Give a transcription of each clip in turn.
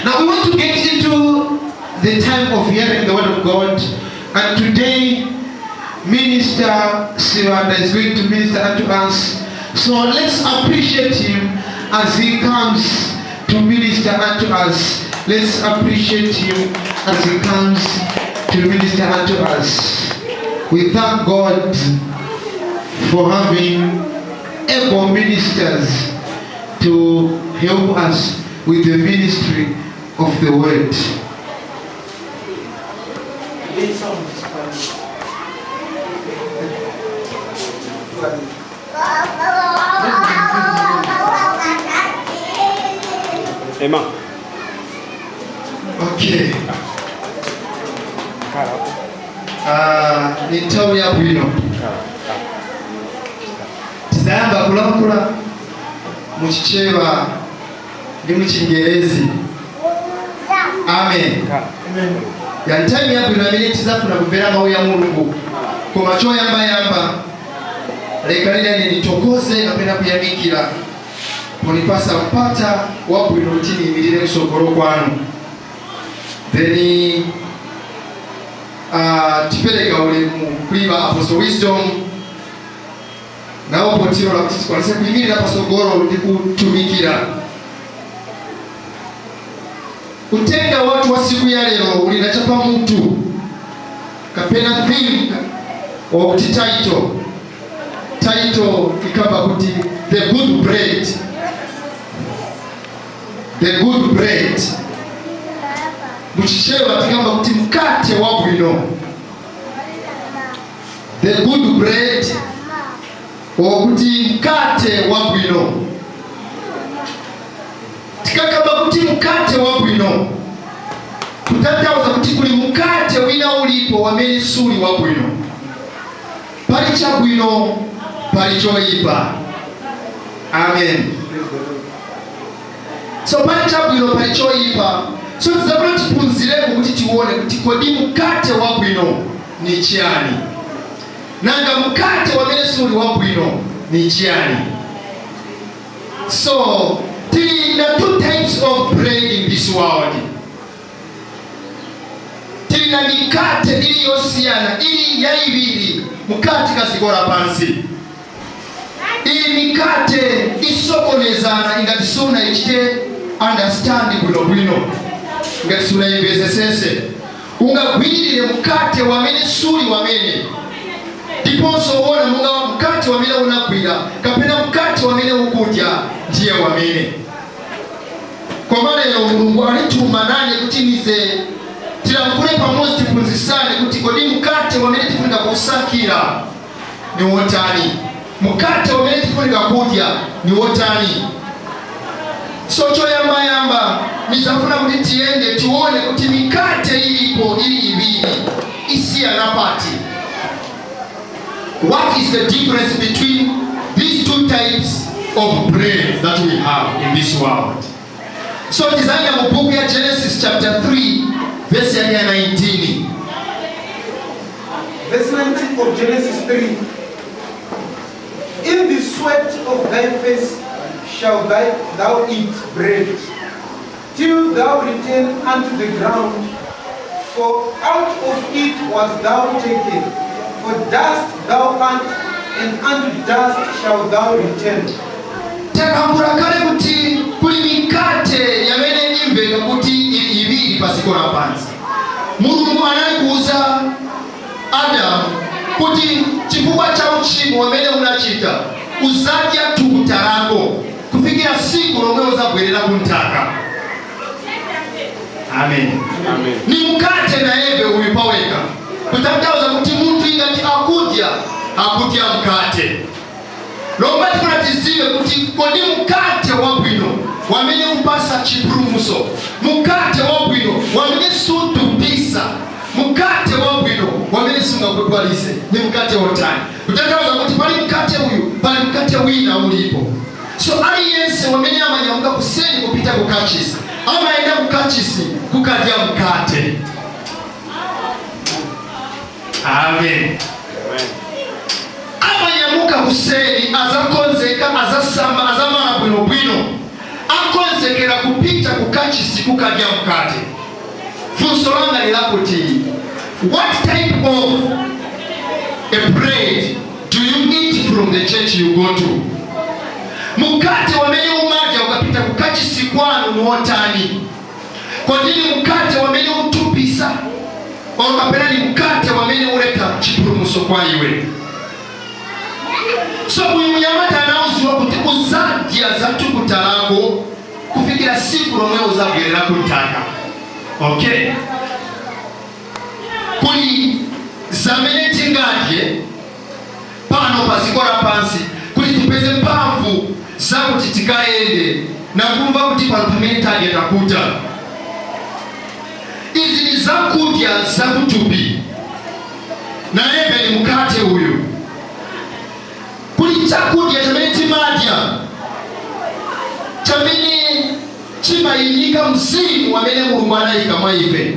Now we want to get into the time of hearing the word of God, and today Minister Sibanda is going to minister unto us. So let's appreciate him as he comes to minister unto us. Let's appreciate him as he comes to minister unto us. We thank God for having able ministers to help us with the ministry of the word. This song is funny. Funny. Emma. Okay. Ni nthawi yabwino, tizayamba kulankhula muchichewa ndi muchingerezi. Amen. Ya nthawi yabwino amene tizafuna kumvera mawu ya Mulungu, koma choyambayamba lekalirani nitokoze kapena kuyamikira ponipasa mpata wabwino kuti niyimirire kusogolo kwanu. Then tipereka ulemu kuli ba Apostle Wisdom nawo potilola kuti tikwanise kuyimirira pasogolo ndi kutumikira. Utenga watu wa siku ya lero uli na chapamutu kapena theme wakuti title. Title ikamba kuti "The Good Bread". The Good Bread, muchichewa tikamba kuti mkate wabwino. The Good Bread, wakuti mkate wabwino. Tikakamba kuti mkate wabwino, kutanthauza kuti kuli mkate wina ulipo wamene suli wabwino. Pali chabwino, pali choyipa. Amen. So pali chabwino, pali choyipa. So tizabwino tiphunzireko kuti tione kuti kodi mkate wabwino ni chiyani, nanga mkate wamene suli wabwino ni chiyani? So tili na two types of bread in this world. Tili na mikate iliyosiyana ili yaibiri mukati kaziko lapansi. Iyi mikate isokonezana ingati suna ichite understand bwinobwino, ngati sunayimvesesese, ungagwirire mkate wamene suli wamene, ndiponso uwona munga mkate wamene unagwira kapena mkate wamene ukudya ndiye wamene. Koma lero Mulungu alituma nane kuti nize tilankhule pamodzi, tiphunzisane kuti kodi mkate wamene tifunika kusakira ni wotani, mkate wamene tifunika kudya ni wotani? So choyambayamba nizafuna kuti tiyende tione kuti mikate ilipo ili ibiri isiyana pati. What is the difference between these two types of bread that we have in this world? So tizayenda mu buku ya Genesis chapter 3, verse yake ya 19. Verse 19 of Genesis 3. In the sweat of thy face shall thou eat bread, till thou return unto the ground, for out of it was thou taken. For dust thou art, and unto dust shall thou return. Takambula kale kuti kuli mikate yamene imveka kuti ili ibiri pa dziko lapansi. Mulungu anali kuuza Adamu kuti chifukwa cha uchimo wamene unachita uzadya thukuta lako kufikira siku lomwe uzabwerera ku nthaka. Amen. Amen. Ni mkate naeve uyu paweka, kutanthauza kuti munthu ingati akudya, akudya mkate. Lomba tifuna tiziwe kuti kodi mkate wabwino wamene upasa chipulumutso, mkate wabwino wamene sutupisa, mkate wabwino wamene sungakudwalise ni mkate wotani? Kutanthauza kuti pali mkate uyu, pali mkate wina ulipo. So aliyense wamene amanyamuka kuseni kupita kukachisi amaenda kukachisi kukadya mkate. Amen. Amanyamuka kuseni, azakonzeka, azasamba, azamala bwinobwino, akonzekera kupita. Kupita kukachisi kukadya mkate. Funso langa ni lakuti, what type of a bread do you eat from the church you go to? Mukate wamene umadya ukapita kukachisi kwanu niwotani? Kodi ni mukate wamene utupisa, or kapena ni mukate wamene uleta chipulumuso kwa iwe? So uyu munyamata anauziwa kuti uzadya za tukuta lako kufikira siku lomwe uzabwerera kuntaka. Okay, kuli zamene tingadye pano paziko lapansi kuti tipeze mphamvu zakuti tikayende na kumva kuti pano pamene tadya takuta. Izi ni zakudya zakutupi, nayebe ni mukate uyu. Kuli chakudya chamene timadya chamene chimayimika mzimu wamene Mulungu anayika mwa ife.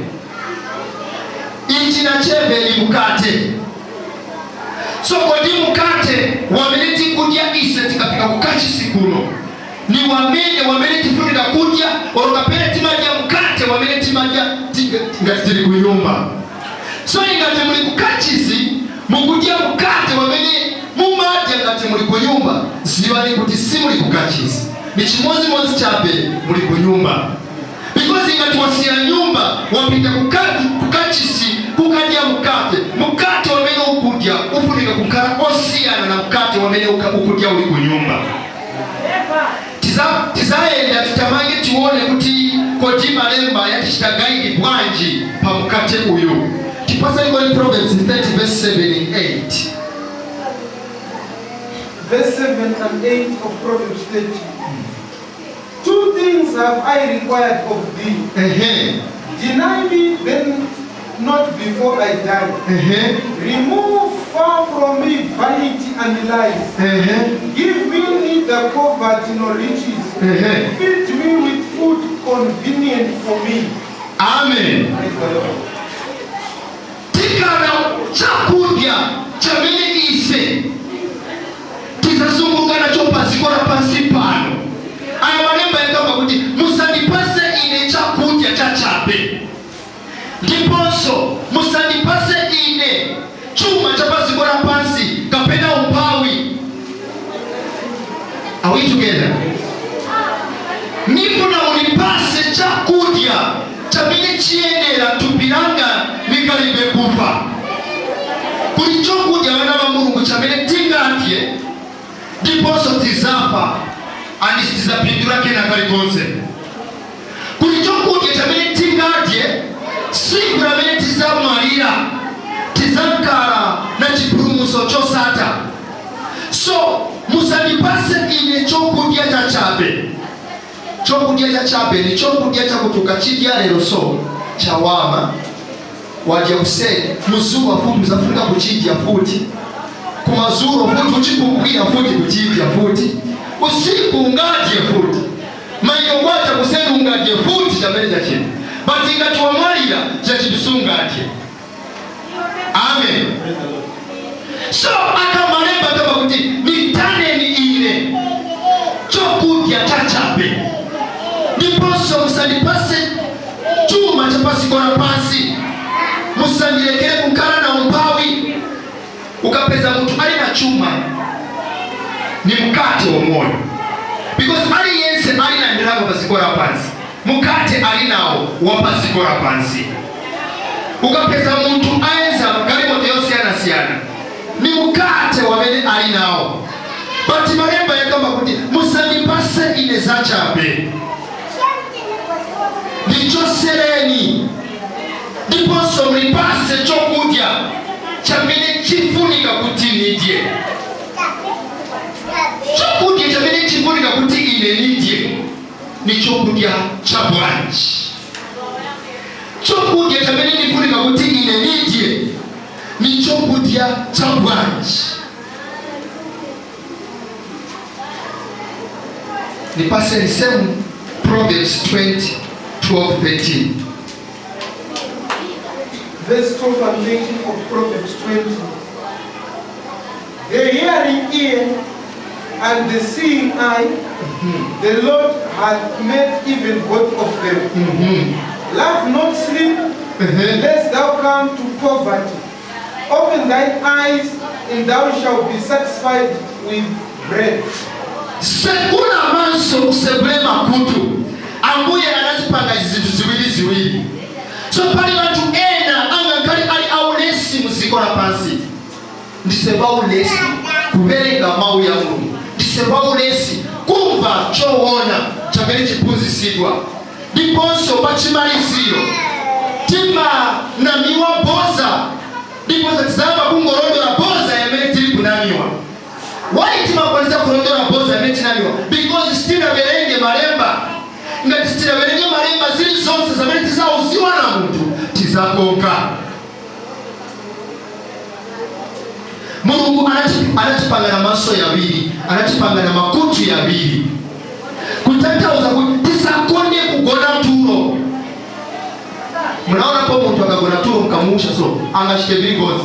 Ichi nacheve ni mukate. So kodi mukate wamene tikudya ise tikafika kukachisi kuno ni wamene tifunika kudya, or kapena timadya mukate wamene timadya ngati tili kunyumba? So ingati muli kukachisi mukudya mukate wamene mumadya ngati muli kunyumba, ziwani kuti simuli kukachisi, ni chimozimozi chabe muli kunyumba, because ingati wasiya nyumba wapita kukachisi kukadya mukate, mukate wamene ukudya ufunika kukhala osiyana na mukate wamene ukudya uli kunyumba. Tizayenda titamange tione kuti kodi malemba yatichita guide bwanji pa mukate uyu. Tipasani kodi Proverbs 30 verse 7 and 8. Verse 7 and 8 of Proverbs 30. Two things have I required of thee. Deny me then not before I die. Remove far from me vanity and lies. Give me neither poverty nor riches. Feed me with food convenient for me. Amen. Praise the Lord. Tikana chakudya chamene ise tizazunguka nacho paziko la pansi pano, aya malemba yakamba kuti musandipase ine chakudya chachabe, ndiponso musandipase ine chuma cha paziko la pansi kapena umphawi. Are we together? Nifuna munipase chakudya chamene chiyendera thupi langa likalibe kufa. Kuli chokudya, vana va Mulungu, chamene tingadye ndiponso tizafa and sitizapindula kena kalikonse. Kuli chokudya chamene tingadye, siku lamene tizamwalira tizakhala na chipulumutso chosatha. So musandipase ine chokudya chachabe. Chokudya chachabe ni chokudya chakuti ukachidya lero, so chawama wadya kuseni, muzuwa futi uzafunika kuchidya futi, kumazuro futi uchikumbwira futi kuchidya futi, usiku ungadye futi, mailo kwacha kuseni ungadye futi chamene chachino, but ingati wamwalira chachinthu sungadye. Amen. So akamalemba kamba kuti nitaneni ine chokudya chachabe, ndiponso musandipase chuma chapasiko la pansi, musandilekere kukhala na umphawi. Ukapeza munthu ali na chuma ni mkate womoyo, because aliyense ali na ndalama paziko la pansi, mkate ali nawo wa paziko la pansi. Ukapeza munthu ayenza galimoto yosiyanasiyana, ni mkate wamene ali nawo, but malemba yakamba kuti musandipase ine zachabe, ndichosereni, ndiponso mulipase chokudya chamene chifunika kuti nidye. Chokudya chamene chifunika kuti ine nidye ni chokudya cha bwanji? Chokudya chamene nifunika kuti ine nidye ni chokudya cha bwanji? Nipase same Proverbs 20 12 13. Verse 12 and 13 of Proverbs 20. The hearing ear And the seeing eye, the Lord hath made even both of them. Love not sleep, lest thou come to poverty. Open thine eyes, and thou shalt be satisfied with bread. Segula maso, usegule makutu. Ambuye anazipanga izi zinthu ziwiri ziwiri. So pali vanthu ena angakhale ali aulesi muziko la pansi. Ndise baulesi kuverenga mawu ya Mulungu, ndise baulesi kumva choona chamene chiphunzisidwa. Ndiponso pachimaliziro timanamiwa boza, ndiponso tizayamba kungolondola boza yamene tili kunamiwa. Why timakwanisa kulondola boza yamene tinamiwa? Because sitinaverenge malemba. Ngati sitinaverenge malemba, zili zonse zamene tizauziwa na munthu tizakonka. Mulungu anatipanga na maso yawiri, anatipanga na makutu yawiri, kutanthauza kuti tisakonde kugona tulo. Munaonapo munthu akagona tulo mkamuusha so angachite viligonzi?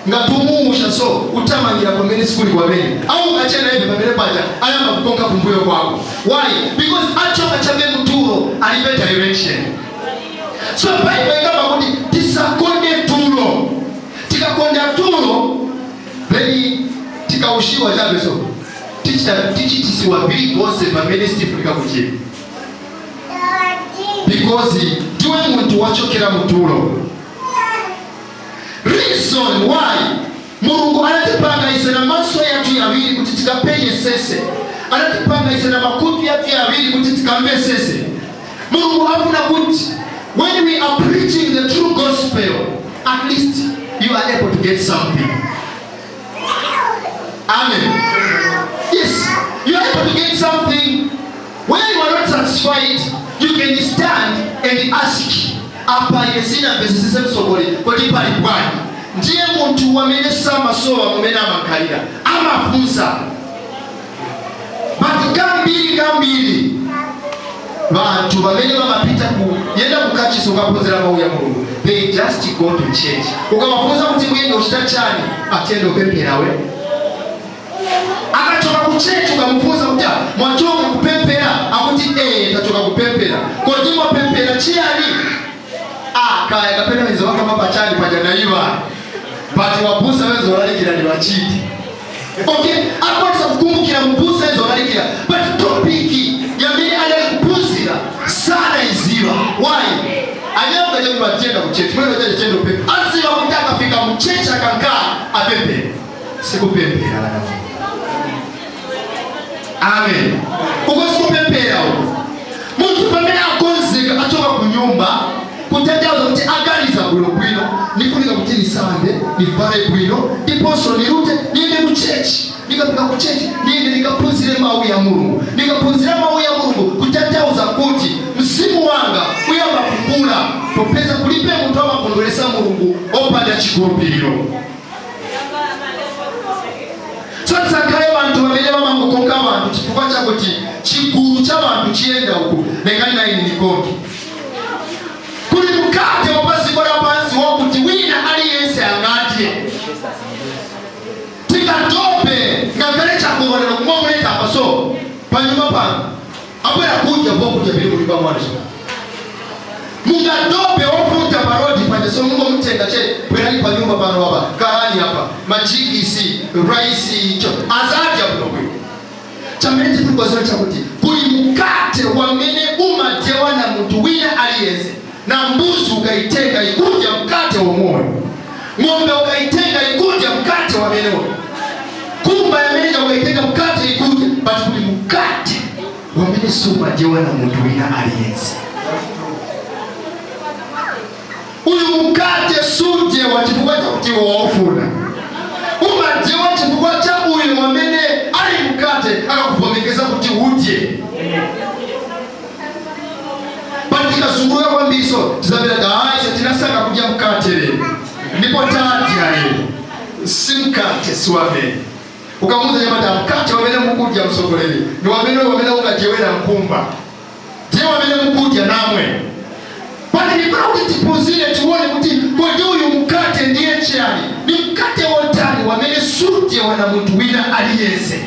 Ngatumuusha so utamangira pamene sikuli kwamene au ukachena ive pamene paja ayamba kukonka kumbuyo kwako. Why? Because achoka chabe mutulo, alibe direction. So Bible ikamba kuti tisakonde tulo. Tikakonda tulo, then tikaushiwa chabe so tichitisiwa viligonse pamene sitifunika kuchita, because ndiwe munthu wachokera mutulo. Reason why Mulungu anatipanga ise na maso yathu yawiri kuti tikapenye sese, anatipanga ise na makutu yathu yawiri kuti tikamve sese. Mulungu afuna kuti when we are preaching the true gospel, at least you are able to get something. Amen. Yes, you are able to get something. When you are not satisfied, you can stand and ask, "Apa yesina mpesesese msogole, kodi pali bwanji?" Ndiye munthu wamene samasowa mumene amakhalira amafunsa. But kambiri kambiri vanthu vamene vamapita ku yenda kukachisi ukaphunzira mawu ya Mulungu, they just go to church. Ukamafunsa kuti muyende uchita chani, atiyende upempherawe. Akachoka ku church, ukamufunsa kuti, "Ah, mwachoka kupemphera?" Akuti, "Eh, tachoka kupemphera." "Kodi mwapemphera chiyani?" "Ah, kaya kapena wenzo wakama pachani paja naiva, but wabusa wenzo walalikira ni wachiti." Okay, akwanisa kukumbukira mubusa wenzo walalikira, but topic yamene adali kuphunzira sana iziva. Why? Anyanga chakuti vatenda ku church, mwene chache chendo pepe aziva kuti akafika mu church akankaa apemphera. Sikupemphera, vana. Amen. Uko sikupemphera uko. Munthu pamene akonzeka achoka ku nyumba, kutanthauza kuti aganiza bwinobwino, "Nifunika kuti nisambe, nivale bwino, ndiponso nirute niyende ku church. Nikafika ku church niyende nikaphunzire mawu ya Mulungu. Nikaphunzira mawu ya Mulungu, kutanthauza kuti mzimu wanga uyamba kukula," popeza kulibe munthu amakondweresa Mulungu opanda chikhulupiriro. So tisakhale vanthu vamene vamangokonka vanthu chifukwa chakuti chigulu cha vanthu chiyenda uku, lekani na ine nikonke. Kuli mkate wapaziko lapansi wakuti wina aliyense angadye. Tikatope ngakhale chakuonera kumwamuleta apa, so panyumba pano abwera kudya vokudya vili kunyumba mwanu. So mungatope wofunta parodi panje, so mungomutenga che, "Bwerani panyumba pano apa, kalani apa machikisi rice cho," azadya bwino bwino. Chamene chifukwa chakuti kuli mkate wamene umadyewa na munthu wina aliyense. Na mbuzi ukaitenga ikudya mkate womoyo, ng'ombe ukaitenga ikudya mkate wamenewo, kumba yameneja ukaitenga mkate ikudya, but kuli mkate wamene sumadyewa na munthu wina aliyense. Uyu mkate sudyewa chifukwa chakuti iwe waufuna, umadyewa chifukwa cha uyu wamene ali mkate akakuvomekeza kuti udye. Pali tikazunguluka kwambiri, so tizapita kaisa tinasaka kudya mkate lero, ndipo tadya lero. Si mkate, si wamene ukamuuza nyamata, "Mkate wamene mukudya msogoleri ndi wamene ungadyewera nkhumba, ndiye wamene mukudya namwe." Pali ndifuna kuti tiphunzire, tione kuti kodi uyu mkate ndiye chiyani, ni mkate wotani wamene sudyewa. kudewa na munthu wina aliyense.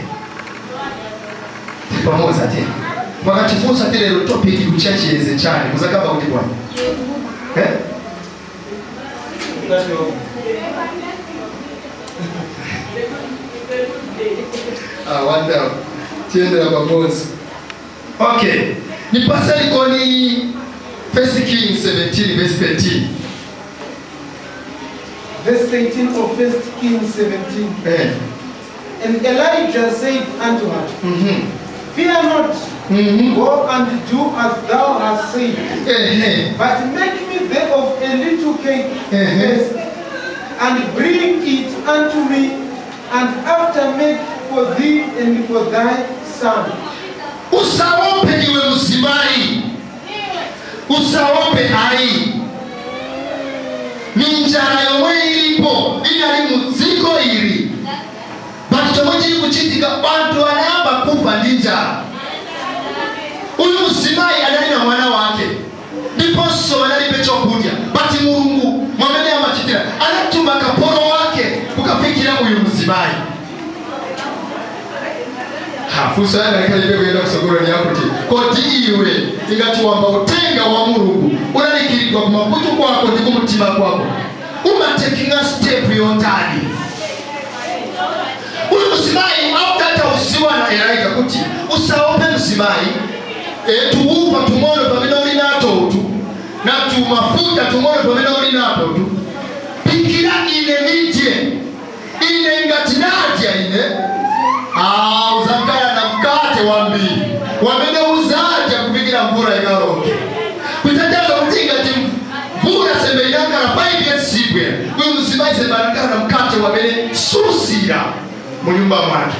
Pamoza tena wakatifunsa tilero topic kuchachiyeze chani, muzakamba kuti bwana, eh? Ah, wonderful. Tiendera pamoja. Okay, nipase likoni First Kings 17 verse 13. Verse 13 of First Kings 17. And Elijah said unto her, "Fear not, go and do as thou hast said. But make me thereof a little cake first, and bring it unto me, and after make for thee and for thy son." Usaope iwe mzimayi, usaope ayi. Ni njala yomwe ilipo inali mu dziko ili, but chomwe chili kuchitika, bantu anayamba kufa ndi njala. Uyu mzimayi anali na mwana wake ndiponso analibe chokudya, but Mulungu mwamene amachitira anatuma kapolo wake kukafikira uyu mzimayi. Funso yanga likhalibe kuyenda kusogolo yakuti, kodi iwe ingati wamba utenga wa Mulungu ulalikiridwa kumakutu kwako ndi kumutima kwako, umatekinga step yotani? Uyu mzimayi after atausiwa na Elijah kuti usaope mzimayi, tuupa tung'ono pamene uli nato utu na tumafuta tung'ono pamene uli nato utu, pikira ine nidye. Ine ngati nadya ine, uzakhala na mkate wambiri wamene uzadya kufikira mvula ikaloke. Kutanthauza kuti ngati mvula sembe inakhala 5 years sibwera, uyu mzimayi sembe anakhala na mkate wamene susira mu nyumba mwake.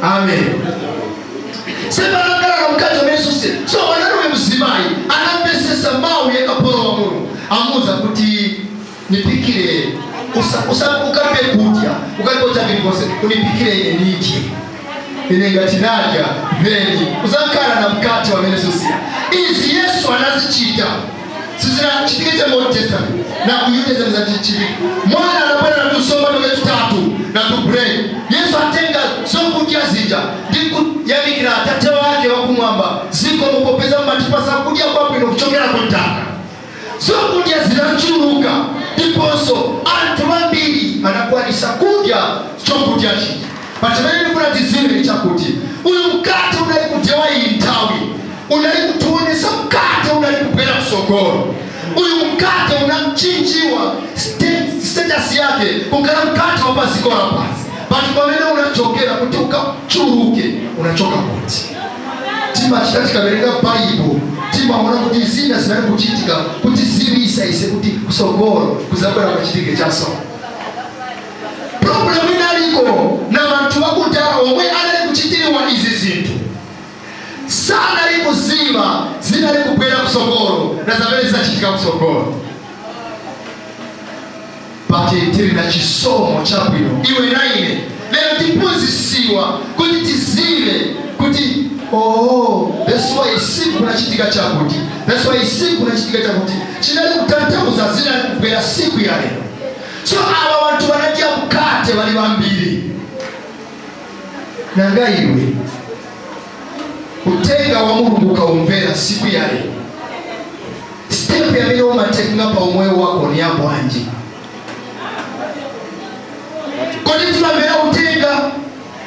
Amen. Sembe anakhala na mkate wamene susira. So wanali uyu mzimayi anamvesesa mawu ya kapolo wa Mulungu, amuza kuti nipikire, ukalibe kudya, ukalibe chakilikonse, unipikire ine nidye. Ine ngati nadya, then uzakhala na mkate wamene susiya. Izi Yesu anazichita, sizinachitike cha Old Testament na ku New Testament zachichitika. Mwana anapanda na tusomba toke tutatu na tu bread. Yesu atenga zokudya zija ndi kuyamikira atate wake wakumwamba, ziko mukopeza matipasa kudya kwabwino kuchokera kuntaka. Zokudya zinachuluka ndiponso anthu ambiri anakwanisa kudya chokudya chija. Pachimene ndifuna tiziwe ni chakuti uyu mkate unali kutewa iyi nthawi unali kutionesa mkate unali kubwera kusogolo. Uyu mkate unachinjiwa status yake kukhala mkate wa paziko la pansi, but pamene unachokera kuti ukachuluke unachoka kuti timachita tikaverenga Baibo timaona kuti zina zinali kuchitika kuti zivisa ise kuti kusogolo kuzabwera kwachitike chaso. Problem inaliko na bantu bakudala omwe anali kuchitiriwa izi zinthu sanali kuziva zinali kubwera kusogolo na zamene zinachitika kusogolo. But tili na chisomo chabwino iwe na ine lero tiphunzisiwa kuti tizive kuti oh, that's why siku kunachitika chakuti, that's why siku kunachitika chakuti chinali kutanthauza zinali kubwera siku ya lero. So aba bantu banadya mkate bali bambiri. Nanga iwe utenga wa Mulungu ukaumvera siku ya lero, step yamene umatenga pa umoyo wako ni yabwanji? Kodi timamvera utenga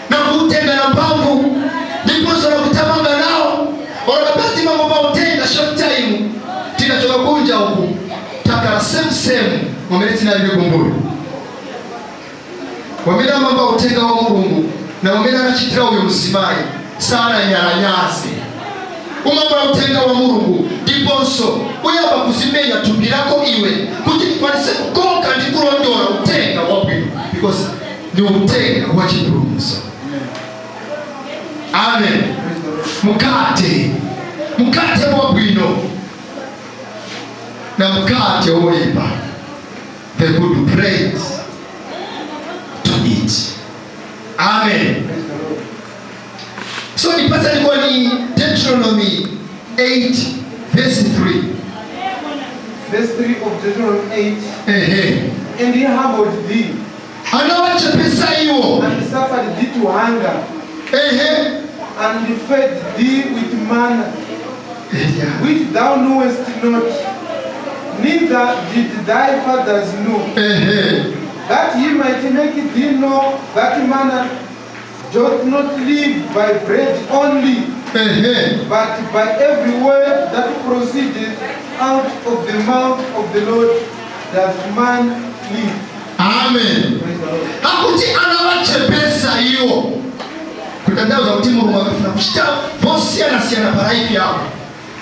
na kuutenga na mphamvu ndiponso na kutamanga nawo, olakapena timangomva utenga short time, tinachoka kunja uku takala same same mwamene tinalire kumbuyo? Wamene amamva utenga wa Mulungu na wamene anachitira uyu mzimayi sana nyalanyaze. Umamva utenga wa Mulungu ndiponso uyamba kuzimenya thupi lako iwe kuti likwanise kukonka ndi kulondola utenga wabwino, because ni utenga wa chipulumutso. Amen. Mkate, mkate wabwino na mkate woyipa, the good bread to eat. Amen. So nipasa ilikuwa ni Deuteronomy 8 verse 3. Verse 3 of Deuteronomy 8. Ehe. And he humbled thee. Anawachepesa iwo. And suffered thee to hunger, and fed thee with manna, which thou knewest not, neither did thy fathers know, that he might make thee know that manna doth not live by bread only, but by every word that proceedeth out of the mouth of the Lord doth man live. Amen. Praise the Lord. Akuti anawachepesa iwo, kutanthauza kuti Mulungu akafuna kuchita vosiyanasiyana pa life yako,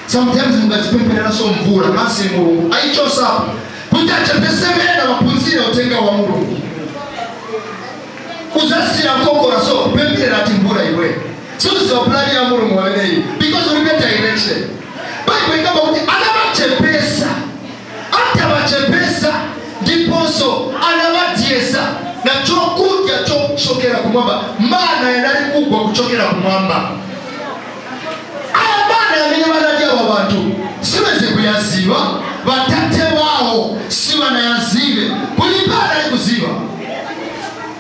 sometimes mungazipemphereraso mvula, basi Mulungu aichosapo kuti achepese vena vaphunzire utenga wa Mulungu. Uzasira mkokora, so kupempherera ati mvula iwe, suziwa plan ya Mulungu wameneyi because ulibe direction. Bible ikamba kuti anawachepesa, atawachepesa ndiponso anawadyesa na chokudya chochokera kumwamba. Mana yanali kugwa kuchokera kumwamba. Aya mana amene vanadya wa bantu siweze kuyaziwa, vatate wawo sivanayazive, kulipa anali kuziva.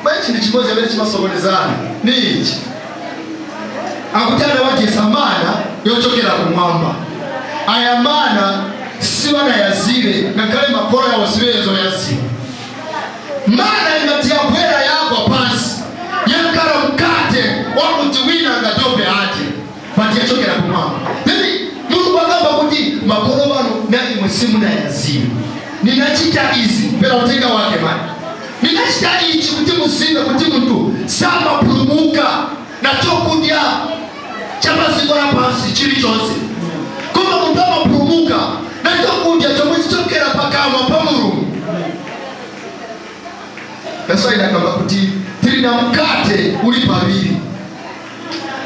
Maichi ndi chimodzi amene chimasokonezana ni ichi. Akuti anawadyesa mana yochokera kumwamba. Aya mana sivanayazive, ngakhale makolo yawo siwezo yaziva. Mana ingati yabwera yagwa pansi, yakhala mkate wakuti wina angatope adye, pati yachokera kumwamba. Then Mulungu akamba kuti makolo wanu na imwe simunayazive, ninachita izi pera utenga wake mani, ninachita ichi kuti muzive kuti munthu samapulumuka na chokudya cha paziko la pansi chilichonse, koma munthu amapulumuka na chokudya chomwe chichokera pakamwa pa Mulungu. That's why inakamba kuti tili na mkate uli paviri,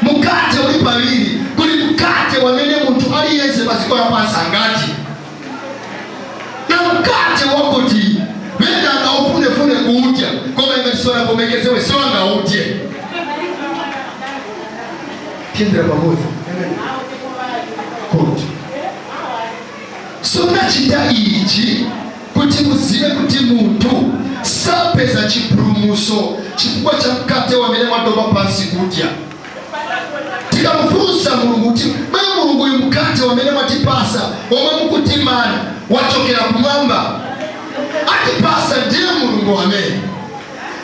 mkate uli paviri. Kuli mkate wamene munthu aliyense paziko la pansi angati, na mkate wakuti wena angaufunefune kuudya, koma ingati siwanavomekezewe siwangaudye. Tiyendera pamoja? Good. So nachita ichi kuti muzive kuti munthu sapeza chipulumuso chifukwa cha mkate wamene mwadoba pansi kudya. Tikamufunsa Mulungu kuti mwe Mulungu, uyu mkate wamene mwatipasa, omwe mukutimana, wachokera kumwamba, atipasa ndiye Mulungu amene,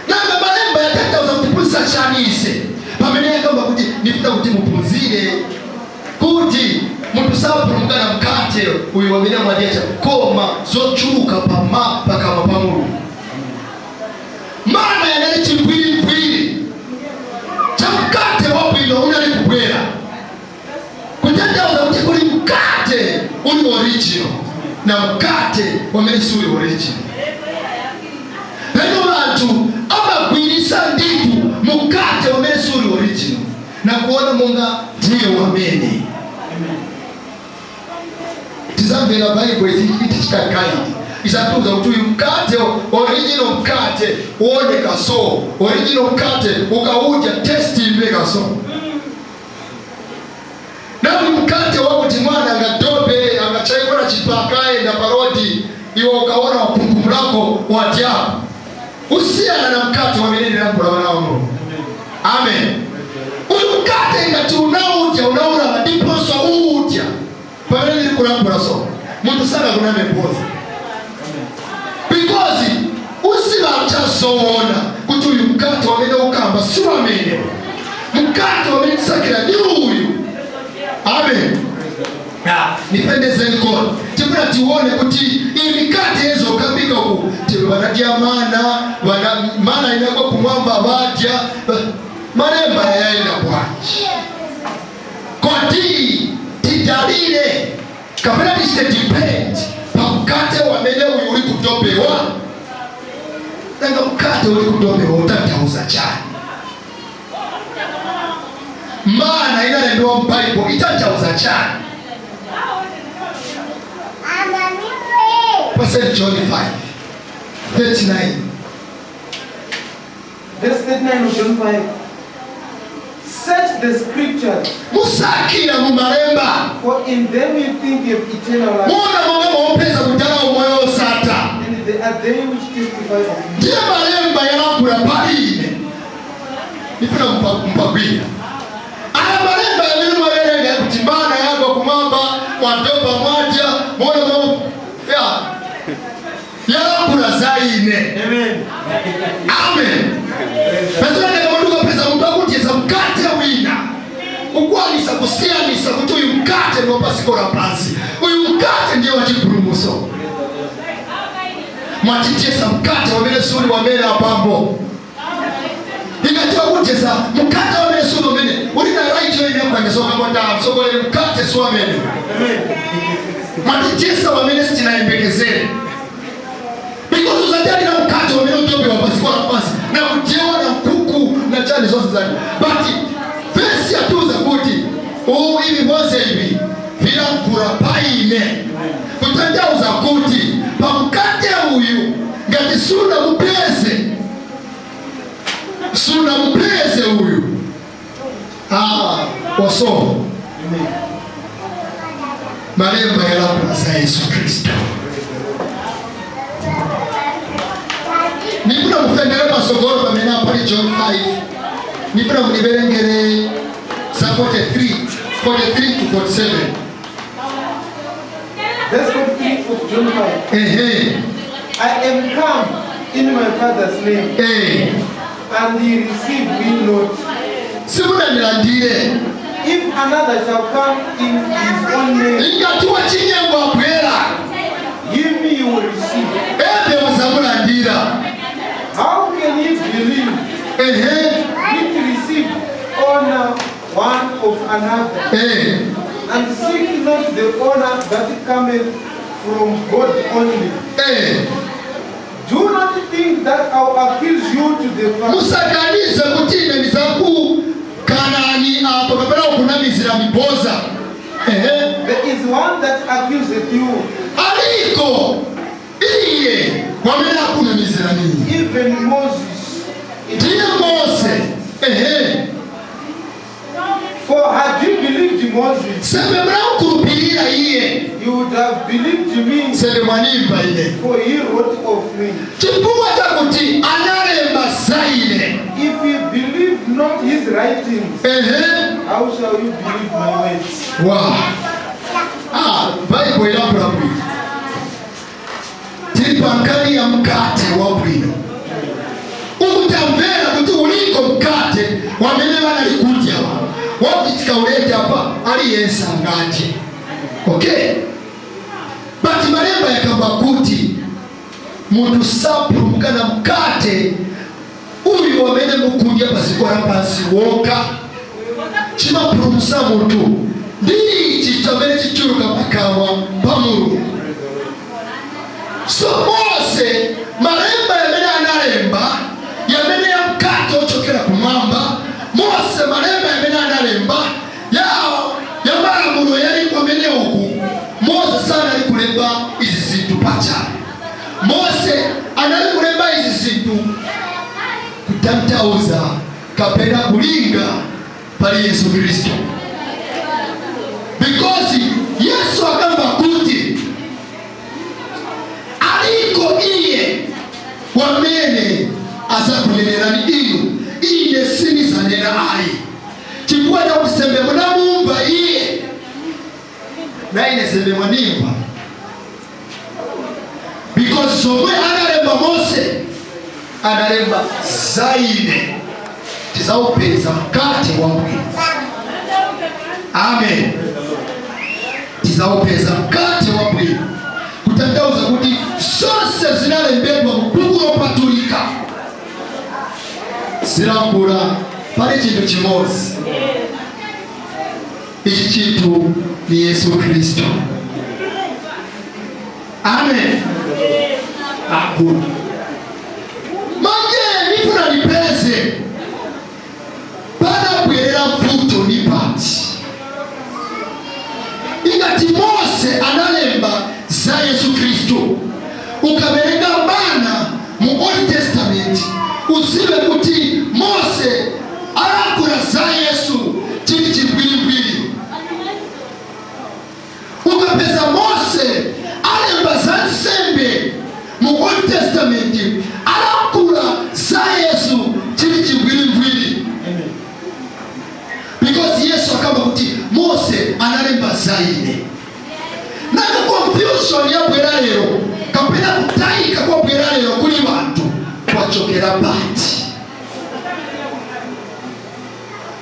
nanga malemba yatanthauza kutiphunzitsa chani ise pamene yakamba kuti ndifuna kuti muphunzire kuti munthu sapulumuka na mkate uyu wamene mwadyacha, koma zochuluka pama pakamwa pa Mulungu? Mana yanali chimpwiripwiri cha mkate wabwino unali kubwera, kutanthauza kuti kuli mkate uli original na mkate wamene suli original. Lero anthu amagwirisa ndithu mkate wamene suli original na kuona monga ndiye wamene. Tizamvera Baibo itichita guide, isatuza kuti uyu mkate original, mkate uoneka so original, mkate ukaudya taste imveka so, nauli mkate wakuti mwana angadobe, angachaikona chipaka, enda parodi, iwe ukaona wapumpum lako wadyapo, usiyana na mkate wamene ndilankhula wana wa Mulungu. Amen. Uyu mkate ngati unaudya, unaulama ndiponso uudya pamene ndili kulankhula, so munthu sangakuname because usivachazoona kuti uyu mkate wamene ukamba si wamene. Mkate wamene tisakira ndi uyu. Amen. Ah, nipendezeni kono tifuna tione kuti iyi mikate yezokambika uku vanadya mana, vana mana inakwa kumwamba vadya, malemba yaenda bwanji kodi tidalire kapena tichite depend pa mkate wamene uyu uli kutopewa? Nanga mkate uli kutopewa utanthauza chani? Mana inalembewa m'Bible itanthauza chani? Pa St. John 5 39. Verse 39 of John 5. Search the scriptures, Musakira mu malemba, for in them you think you have eternal life, muona momwe mwaupeza kutala umoyo osata, and they are they which testify of me. Ndiye malemba yalankhula pali ine. Nifuna mpagwira aya malemba yamene mwawerenga yakuti mana yagwa kumwamba, mwatopa, mwadya, mona ya yalankhula za ine. Amen. Amen. Pazoneka munthu akudyeza mkate wina, ukwanisa kusiyanisa kuti uyu mkate ndiwo pasiko la pansi, uyu mkate ndiye wachipulumutso. Mwatichesa mkate wamene suli wamene apambo. Ingatiwa kudyeza mkate wamene suli wamene uli na right yoyina kukanyisoka msogolere mkate si wamene. Mwatichesa wamene sitinayembekezere, because uzatali na mkate wamene utopewa pasiko la pansi na kujewa na nkuku na chani zonse zake. But verse yatuza kuti uwu ivi vonse ivi vilankhula paine, kutanthauza kuti pamkate uyu ngati sunamupeze, sunamupeze uyu, ah, wasoma malemba yalankhula za Yesu Kristo. Nifuna mufendere masogolo pamene apali John 5. Nifuna muniverengere za 43, 43 to 47. Verse 43 of John 5. Ehe. I am come in my Father's name, and ye receive me not. Simunanilandire. If another shall come in his own name, Ingati wachinyengo abwera, him you will receive. Ebe muzamulandira. How can ye believe which receive honor one of another, and seek not the honor that cometh from God only? Do not think that I will accuse you to the Father. Musaganize kuti ine ndizakukanani apo kapena kukunamizira miboza. Ehe. There is one that accuseth you, Aliko iye wamene akunamizira nini, even Moses. Ndiye Mose. Ehe. For had you believed Moses, Sembe mnamukhulupirira iye, you would have believed me, sembe mwanimva ine, for he wrote of me. Chifukwa chakuti analemba za ine. If you believe not his writings, how shall you believe my words? Wow. Ah, Bible ilakula bwino. Tili pankani ya mkate wa bwino. Ukutamvera kuti uliko mkate wamene vanali wakuti ulete apa aliyense angati. Okay? But malemba yakamba kuti munthu sapulumuka na mkate uyu wamene mukudya paziko la pansi woka. Chimapulumutsa munthu ndi ichi chamene chichuluka pakamwa pa Mulungu. So Mose malemba yamene analemba yamene ya mkate ochokera kumwamba, Mose malemba yamene analemba ya malamulo yali kwamene uku, Mose sanali kulemba izi zinthu pachabe. Mose anali kulemba izi zinthu kutanthauza kapena kulinga pali Yesu Kristo, because Yesu akamba kuti aliko iye wamene azakunenerani inu, ine sinizanena ayi, chifukwa chakuti sembe munamumva iye na ine sembe mwanimva, because zomwe analemba Mose analemba za ine. Tizaupeza mkate wa bwino. Amen. Tizaupeza mkate wa bwino, kutanthauza kuti zonse zinalembedwa mu buku lopatulika zilankhula pali chinthu chimodzi. Ichi chinthu ni Yesu Kristo. Amen. Akulu manje nifuna nipeze panabwerera mvuto ni pati ingati Mose analemba za Yesu Kristo. Ukaverenga mana mu Old Testament, uzive kuti Mose alankhula za Yesu chili chipwiripwiri. Ukapeza Mose alemba za nsembe mu Mu Old Testament alankhula za Yesu chili chimvwirimvwiri, because Yesu akamba kuti Mose analemba za ine. Nanga confusion yabwera lero, kapena kutayika kwabwera lero kuli bantu, kwachokera pati?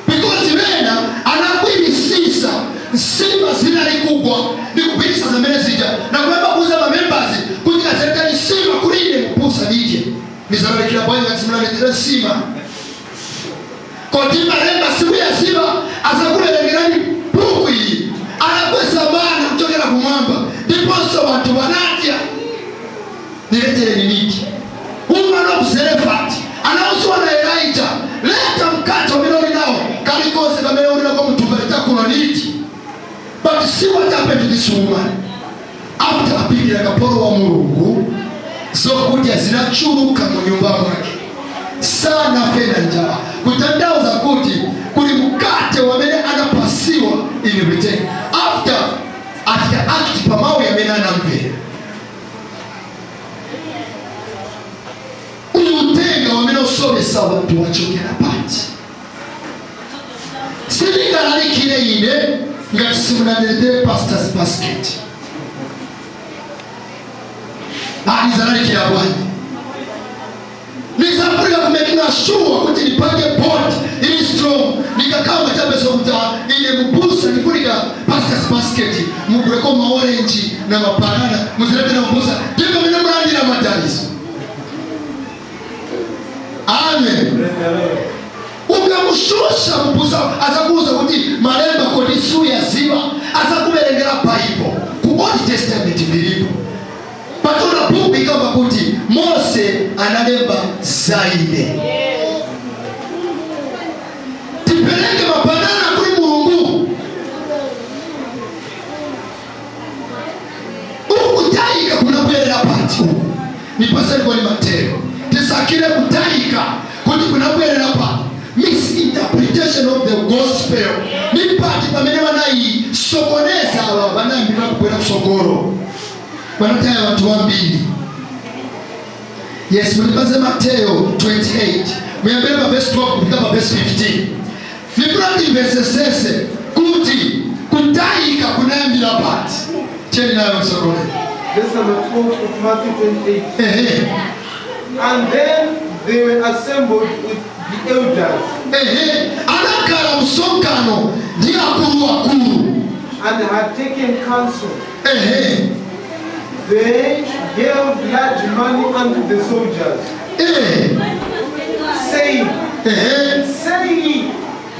Because bena anagwirisisa nsima zinali kugwa ndi kugwirisa zamene zija nakuyamba kuuza mamembers kuti kazetani nsima kuli ine mupusa dije nizalalikira bwanji ngati simunaletera nsima? Kodi malemba sikuyaziba? Azakulerengerani buku iyi, anakwesa mana kuchokera kumwamba ndiponso bantu banatya, niletereni niti? Woman of Zarephath anauziwa na Elijah, leta mkate umene uli nawo, kalikonse kamene uli nako mthumba litakuno niti. But see what happened to this woman after apikira kapolo wa Mulungu zokudya zinachuluka mu nyumba mwake, sanafe na njala, kutanthauza kuti kuli mkate wamene anapasiwa in return after achita act pamawu amene anamvera. Uyu utenga wamene usomesa wanthu wachokera pati? Sindingalalikire ine ngati simunandiletere pastor's basket. Nizalalikira bwanji? Nizafunika kumakinga sure kuti nipange board ili strong. Nikakamba chapeso kuti ine mubusa nifunika pastor's basket, muguleko maorenji na mabanana, muzilete na mubusa, ndipo mene mulandira madaliso. Amen. Ukamushusha mubusa azakuuza kuti malemba kodi suyaziba? Azakuverengera Bible ku Old Testament vilipo patona buku ikamba kuti Mose analemba za ine. Tipereke mabanana kuli Mulungu? Ukutayika kunabwerera pati? Nipaseni koni Mateo, tisakire kutayika kuti kunabwerera pati. Misinterpretation of the gospel ni pati pamene vanayisokoneza? Ava vanayambira kubwera kusogolo, vanataya vanthu vambiri. Yes, mulipase Mateo 28, muyambire pa verse 12 kufika pa verse 15. Nifuna timvesesese kuti kutayika kunayambira pati. Cheni nayo msogolero. Verse number 12 of Matthew 28. Ehe. And then they were assembled with the elders Ehe, anakhala msonkhano ndi akulu akulu and had taken counsel. They gave large money unto the soldiers, saying, "Say ye,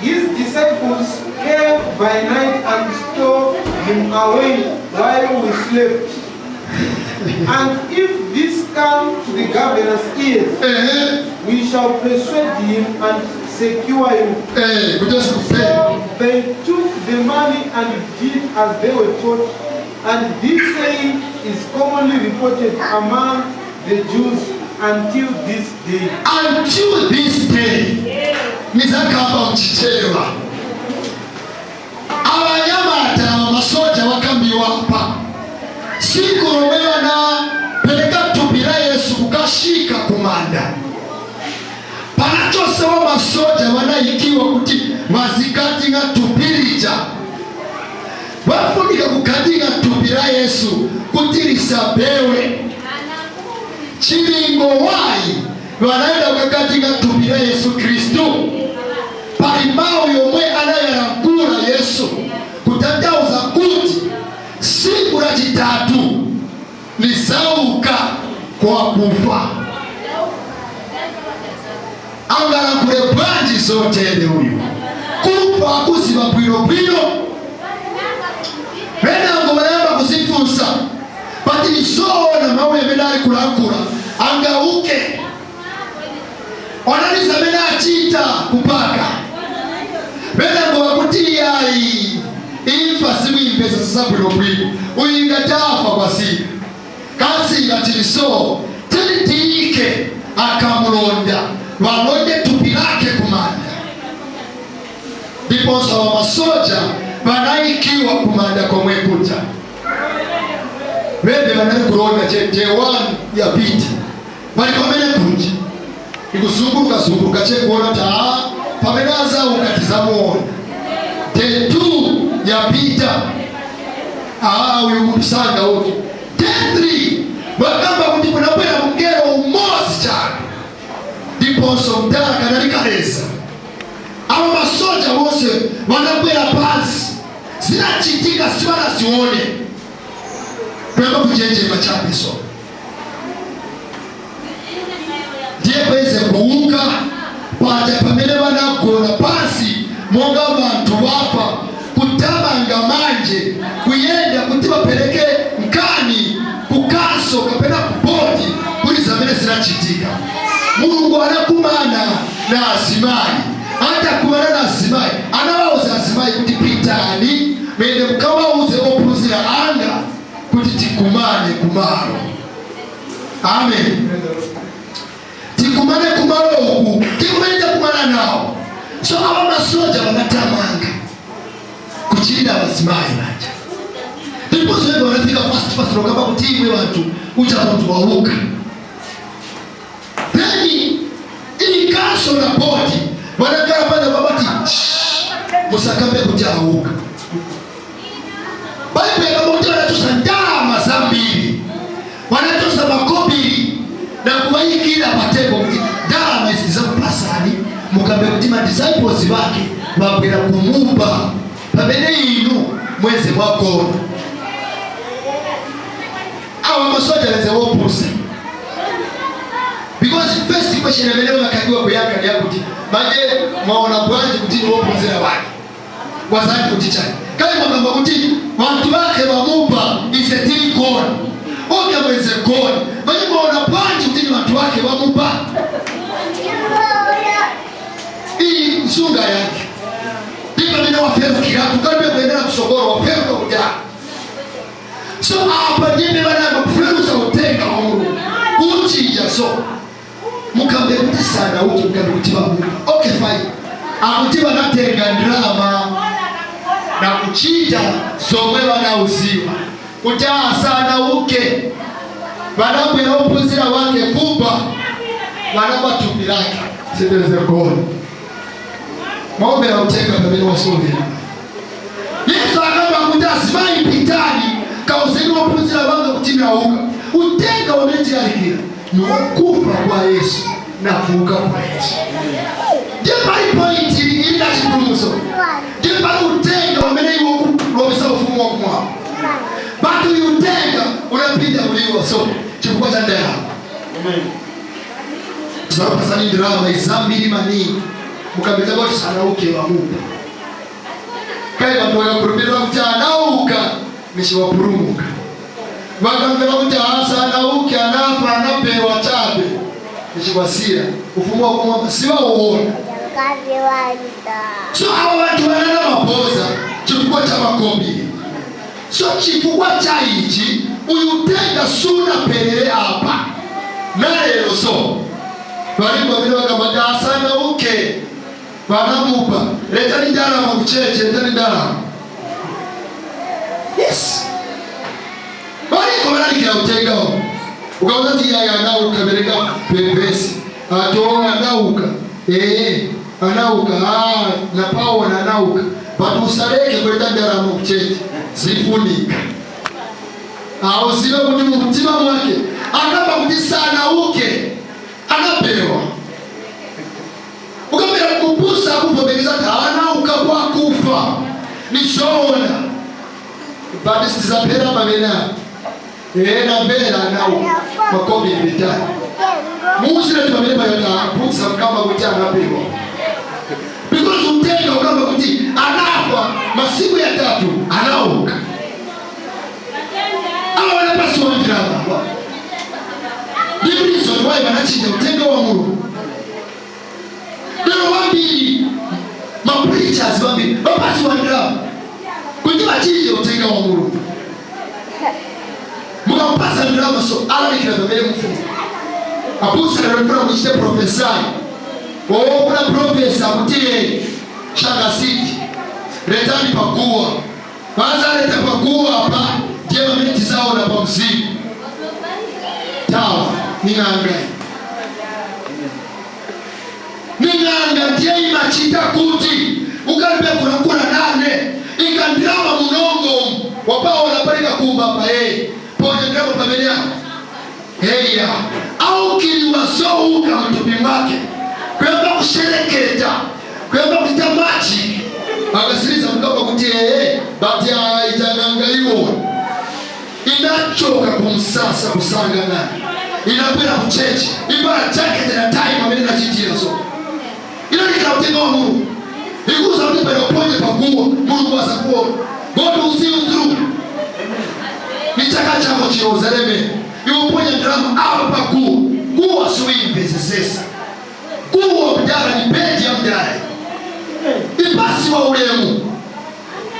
his disciples came by night and stole him away while we slept. And if this come to the governor's ears, we shall persuade him and secure you." Kuti asikupe. So they took the money and did as they were taught. And this saying is commonly reported among the Jews until this day. Until this day. Nizakamba mchichewa. Abanyamata aba masoja bakambiwa apa, siku lomwe banapereka thupi la Yesu kukashika kumanda, panachosewa masoja banayikiwa kuti bazikatinga thupi lija. Bafunika kukatinga thupi la Yesu kuti lisabewe. Chilingo wayi banaenda kukakatinga thupi la Yesu Kristu? Pali mawu yomwe anayalankhula Yesu, kutanthauza kuti siku lachitatu lizauka kwa kufa. Angalankhule bwanji zotere uyu? Kufa akuziba bwinobwino. Penango banayamba kuzifunsa pati nizoona mawu amene ali kulankhula, angauke onaliza amene achita kupaka. Penango wakuti iyayi, imfa simuimpesa sasa bwinobwino, uyu ingatafa kwasika kasi ngatiliso tilitiyike akamulonda valonde thupi lake kumanda. Ndiponso aba masoja vanayikiwa kumanda komwe kuja. Bebe banali kulonda che day one yapita bali pamene kunja ikuzunguluka zunguluka che kuona kuti aa, pamene azauka tizamuona. Day two yapita, aa, uyu munthu sangauke. Day three bakamba kuti kunabwera mngelo umodzi chabe, ndiponso mdala kanali kaleza. Abo masoja bose banabwera pansi, zinachitika sibanazione, kuyamba kuchenjema chabeso. Ndiye kweze kuuka paja pamene banagona pansi monga bantu bafa, kutamanga manje kuyenda kuti bapereke nkani kukaso kapena kubodi kuli zamene zinachitika. Mulungu anakumana na azimayi. Atakumana na azimayi, anawauza azimayi kuti pitani mende mukawauze ophunzira anga kuti tikumane kumalo. Amen. Tikumane kumalo uku tikumene takumana nawo. So aba masoja banatamanga kuchilira abazimayi baja, ndiponso ebe wanafika fast fast lokamba kuti imwe bantu, ucha muntu wauka. Then ili council na board wanakala pale babati, musakambe kuti auka. Bible kama kuti wanatosa ndalama zambiri, wanatosa makobiri na kuwayikira patebo kuti ndalama izi zakupasani, mukambe kuti ma disciples bake babwera kumuba pamene inu mweze mwagona. Awa masoja wenze wopusa, because first question amene bakakiwa kuyankha ndiyakuti manje mwaona bwanji kuti ni wophunzira wake wazati kuti chani? Kale mwakamba kuti vantu vake vamupa, ise tili gone. Okay, mweze gone, manje mwaona bwanji kuti ni vantu vake vamupa? Iyi msunga yake ndipo pamene waferukira kukalibe kuendera kusogolo, waferuka kuti ah. So apa ndime vanayamba kuferusa utenga wa Mulungu kuchinja. So mukambe kuti sana uti mukambe kuti vamupa, okay, fine. Akuti vanatenga ndrama na kuchita zomwe vanauziwa kuti asanauke. Vanabwera ophunzira wake kuba vanaba thupi lake sendeze gona. Maombera utenga pamene wasomera. Yesu akamba kuti azimayi, pitani kauzeni wophunzira wanga kuti nauka. Utenga wamene tilalikira ni wokufa kwa Yesu na kuuka kwa Yesu. Ndiye pali point ili na chipulumutso, ndiye pali utenga wamene iwo kulowesa ufumu wakumwamba, but uyu utenga unapita kuliwa so chifukwa cha ndalama. Zapasani ndalama izambiri maningi, mukapita kuti sanauke, wamupa. Kai vantu vakakurupirira kuti anauka, nichiwapurumuka. Vakamvera kuti asanauke, anafa, anapewa chabe, nichiwasiya ufumu wakumwamba siwauona. So ava vantu vanana maboza chifukwa cha makobiri. So chifukwa cha ichi uyu utenga sunaperere apa nalero. So valipo vamene vakamati asanauke, vanamupa, letani ndalama kucheche, letani ndalama. Yes, valiko valalikira utengawo. Ukaona ti yaya anauka, bereka pepesi ato anauka, ee, anauka. Ah, napaona anauka, but usaleke kuleta ndalama kucheche, zifunika. Auziwe kuti mumutima mwake akamba kuti sanauke, anapewa. Ukapera kupusa kuvomereza kuti anauka kwakufa nizoona, but sitizapera pamene apo. Ee, napera anauka, makobi vitani muuzire ti pamene payota apusa mkamba kuti anapewa, because utenga ukamba kuti anafa, masiku yatatu anauka. Ava vanapasiwa ndirama ndi reason why vanachinja utenga wa Mulungu. Lero vambiri ma preachers vambiri vapasiwa ndirama kuti vachinje utenga wa Mulungu. Mukamupasa ndirama, so alalikira pamene mufuna. Abusa lero mfuna muchite prophesy, wowe kuna profesa kuti Shanga City, letani paguwa, vanza leta paguwa apa. Ndiye pamene tizaona pa mzimu tawa ning'anga, ning'anga ndiye imachita kuti ukalibe kulankhula nane ikandirama munongo wapaona palika kumba pa yeye ponya ndalama pamene apo heya aukiliwa zouka mtupi mwake kuyamba kushereketa, kuyamba kuchita magic, akasiriza mkamba kuti ee bati aitang'anga iwona inachoka kumsasa kusanga naye inapera ku church ibara jacket na time amene nachitira so inalikira utenga wa Mulungu ikuza kuti pera uponye paguwa Mulungu asakuona. God will see you through. Ni chaka chako chiozaleme iwe uponye drama apo paguwa guwa siuimvesesesa guwa mdala ni bedi ya mdala ipasi wa ulemu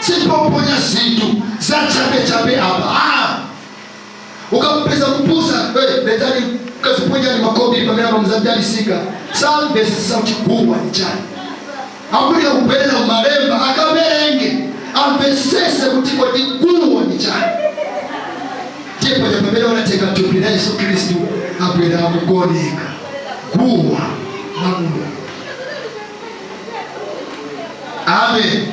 sipoponya zinthu za chabe chabe apa. Ah! Ukampeza kupusa, hey, letani kaziponyani makobiri pamene apa mzadalisika samvesesa kuti guwa ni chani akulika kubwerera mumalemba akaberenge amvesese kuti kodi guwa ni chani. Ndipo pamene wanatenga thupi la Yesu Khristu abwera mukuoneka guwa la Mulungu. Amen.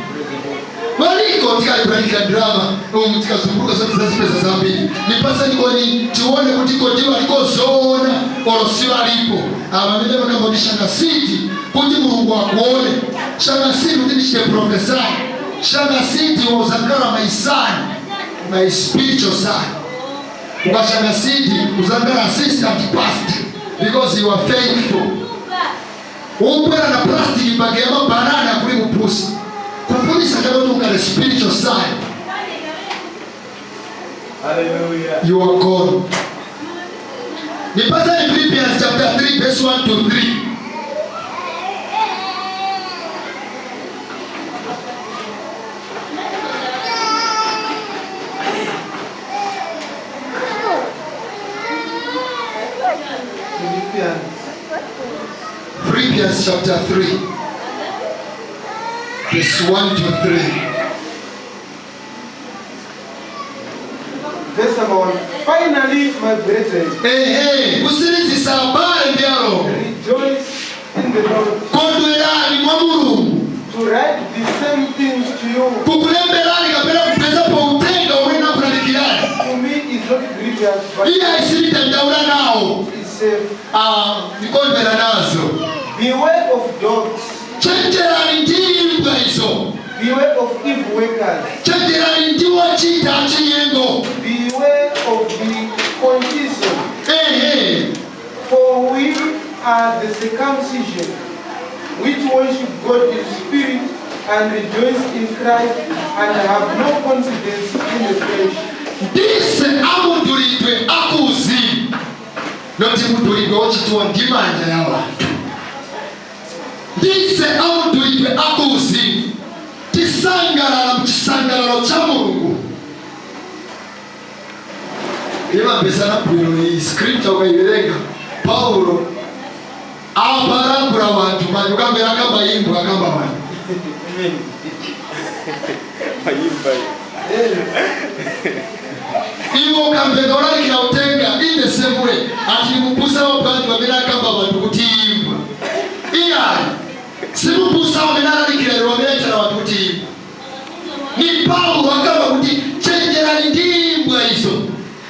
Waliko tikalipulalika drama tikazunguruka zote zazipeza zambiri nipasa nikoni tione kuti kodi waliko zoona olo si walipo amene vakamba kuti shanga siti kuti Mulungu akuone shanga siti kuti ndichite prophesy shanga siti uzangala my son, my spiritual son. Ukashanga siti uzangala assistant pastor because you are faithful. Ubwera na plastic bag ya mabanana kuli mupusi kufundisa chakuti ungale spiritual son. Hallelujah. You are God. Nipasa in Philippians chapter 3 verse 1 to 3. Philippians. Philippians chapter 3 verse 1 to 3. Verse number 1. Finally, my brethren, Ehe, kusirizisa abale ndyalo. Rejoice in the Lord. Kondwerani mwa Mulungu. To write the same things to you, Kukulemberani kapena kupezapo utenga umene nakulalikirani. To me is not grievous, but Iye aisiritandaula nawo. Is safe. Ah, nikondwera nazo. Beware of dogs. Chenjerani ndi imbwa izo. Beware of evil workers. Chenjerani ndi wochita achinyengo. Beware of the concision. Ehe. For we are the circumcision, which worship God in spirit and rejoice in Christ and have no confidence in the flesh. Ndise amudulidwe akuuzimu noti mudulidwe wochitiwa ndi manja ya wanthu. Ndise amudulidwe akuuzimu tisangalala muchisangalalo cha Mulungu. Imapesana bwino iyi scripture ukaiverenga Paulo aparangura wanthu manje ukambera akamba imbwa akamba manje. Mayimba. Iwo ukamveka ulalikira utenga in the same way ati mupusa wa bantu amene akamba bantu kuti imbwa iyani simupusa amene alalikira lero amene aitana bantu kuti imbwa. Ni Paulo akamba kuti chenjerani ndi imbwa izo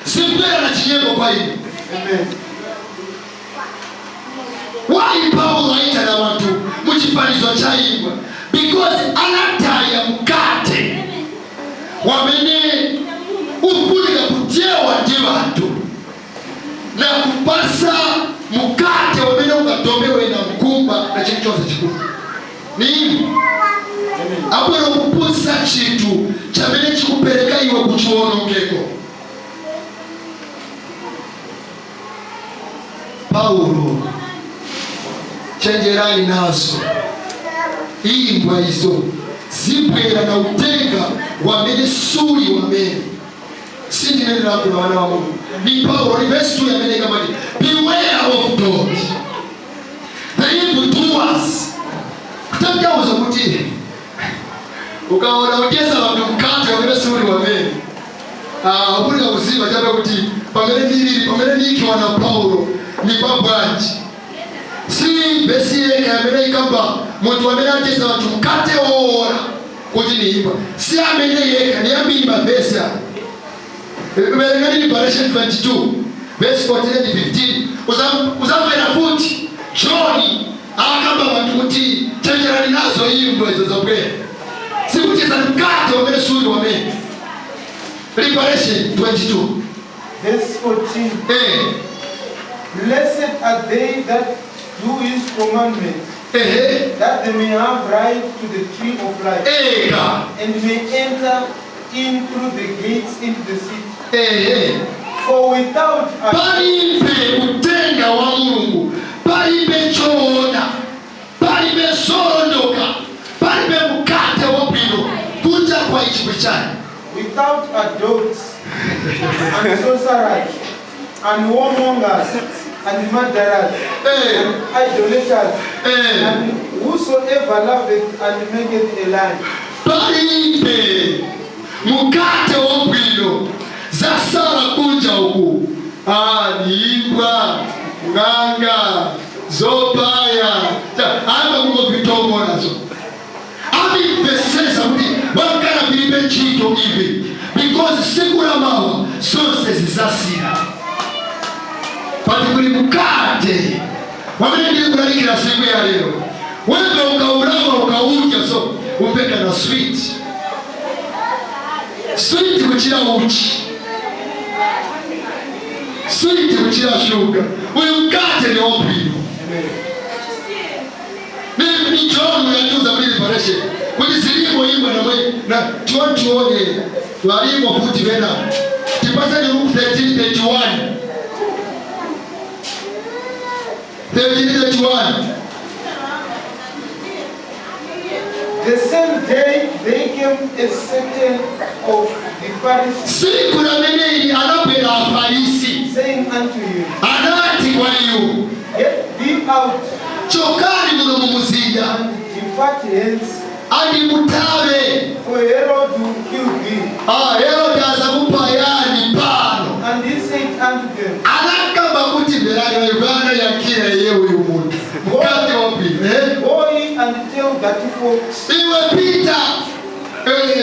zimbwera na chinyengo kwa inu. Amen. Why Paulo aitana bantu muchifanizo cha imbwa? Because anataya mkate wamene ufunika kudyewa ndi bantu na kupasa mukate wamene ungatombewe na mkumba na chilichonse chikulu ni abwera kupusa chinthu chamene chikupereka iwe kuchiwonongeko. Paulo chenjerani nazo imbwa izo zibwera na utenga wamene suli wamene sindinenera kuna wana wa Mungu. Ni Paulo ni verse 2 yamene kamati beware of dogs, the evil doers. Kutanthauza kuti ukaona udyesa vantu mkate wamene suli wamene Ah, ufunika kuziva chabe kuti pamene ndilili, pamene ndiikiwa na Paulo ni pa bwanji. Si vesi yeka amene ikamba munthu amene ateza anthu mkate woora kuti niimba, si amene yeka, ni ambiri mavesi aya. Verengani Liberation 22 verse 14 and 15. Uzamvera futi John akamba vantu kuti chenjerani nazo imbwa izo zabwera, sikucheza mkate wamene suli wamene. Liberation 22. Verse 14. Blessed are they that do his commandments, that they may have right to the tree of life, and may enter in through the gates into the city. For without a Palibe utenga wa Mulungu, palibe choona, palibe solondoka, palibe mkate wabwino kunja kwa ichi kulichani. Without are dogs and sorcerers and whoremongers and murderers and idolaters and whosoever loveth and maketh a lie. Palibe mukate wabwino zasala kunja uku. Ah, niimbwa, ng'anga, zopaya amba kungopitomonazo amimvesesa kuti wakala pilibe ntchito ivi, because siku la mawa zonse zizasira pati kuli mukate wamene ndili kulalikira siku ya lero. Wembe ukaulawa, ukaudya, so umpeka na sweet sweet kuchira uchi, sweet kuchira shuga. Uyu mkate ni wabwino. Ni John yatuza muri Liberation kuti zilimo imba namwe na tuone tuone walimo futi vena. Tipaseni Luke 13:31, 13:31. The same day they came a certain of the Pharisees, Siku la meneli anabwera Afarisi, saying unto him, anati kwa iwo, Get thee out chokani muno mu muzinda, and depart hence, andi mutave, for Herod will kill thee. Ah, Herode azakupayani pano. And he said unto them, Anakamba kuti mverani vana yakira iye uyu muntu mukate wabwino, eh? Go ye and tell that fox, Iwe pita,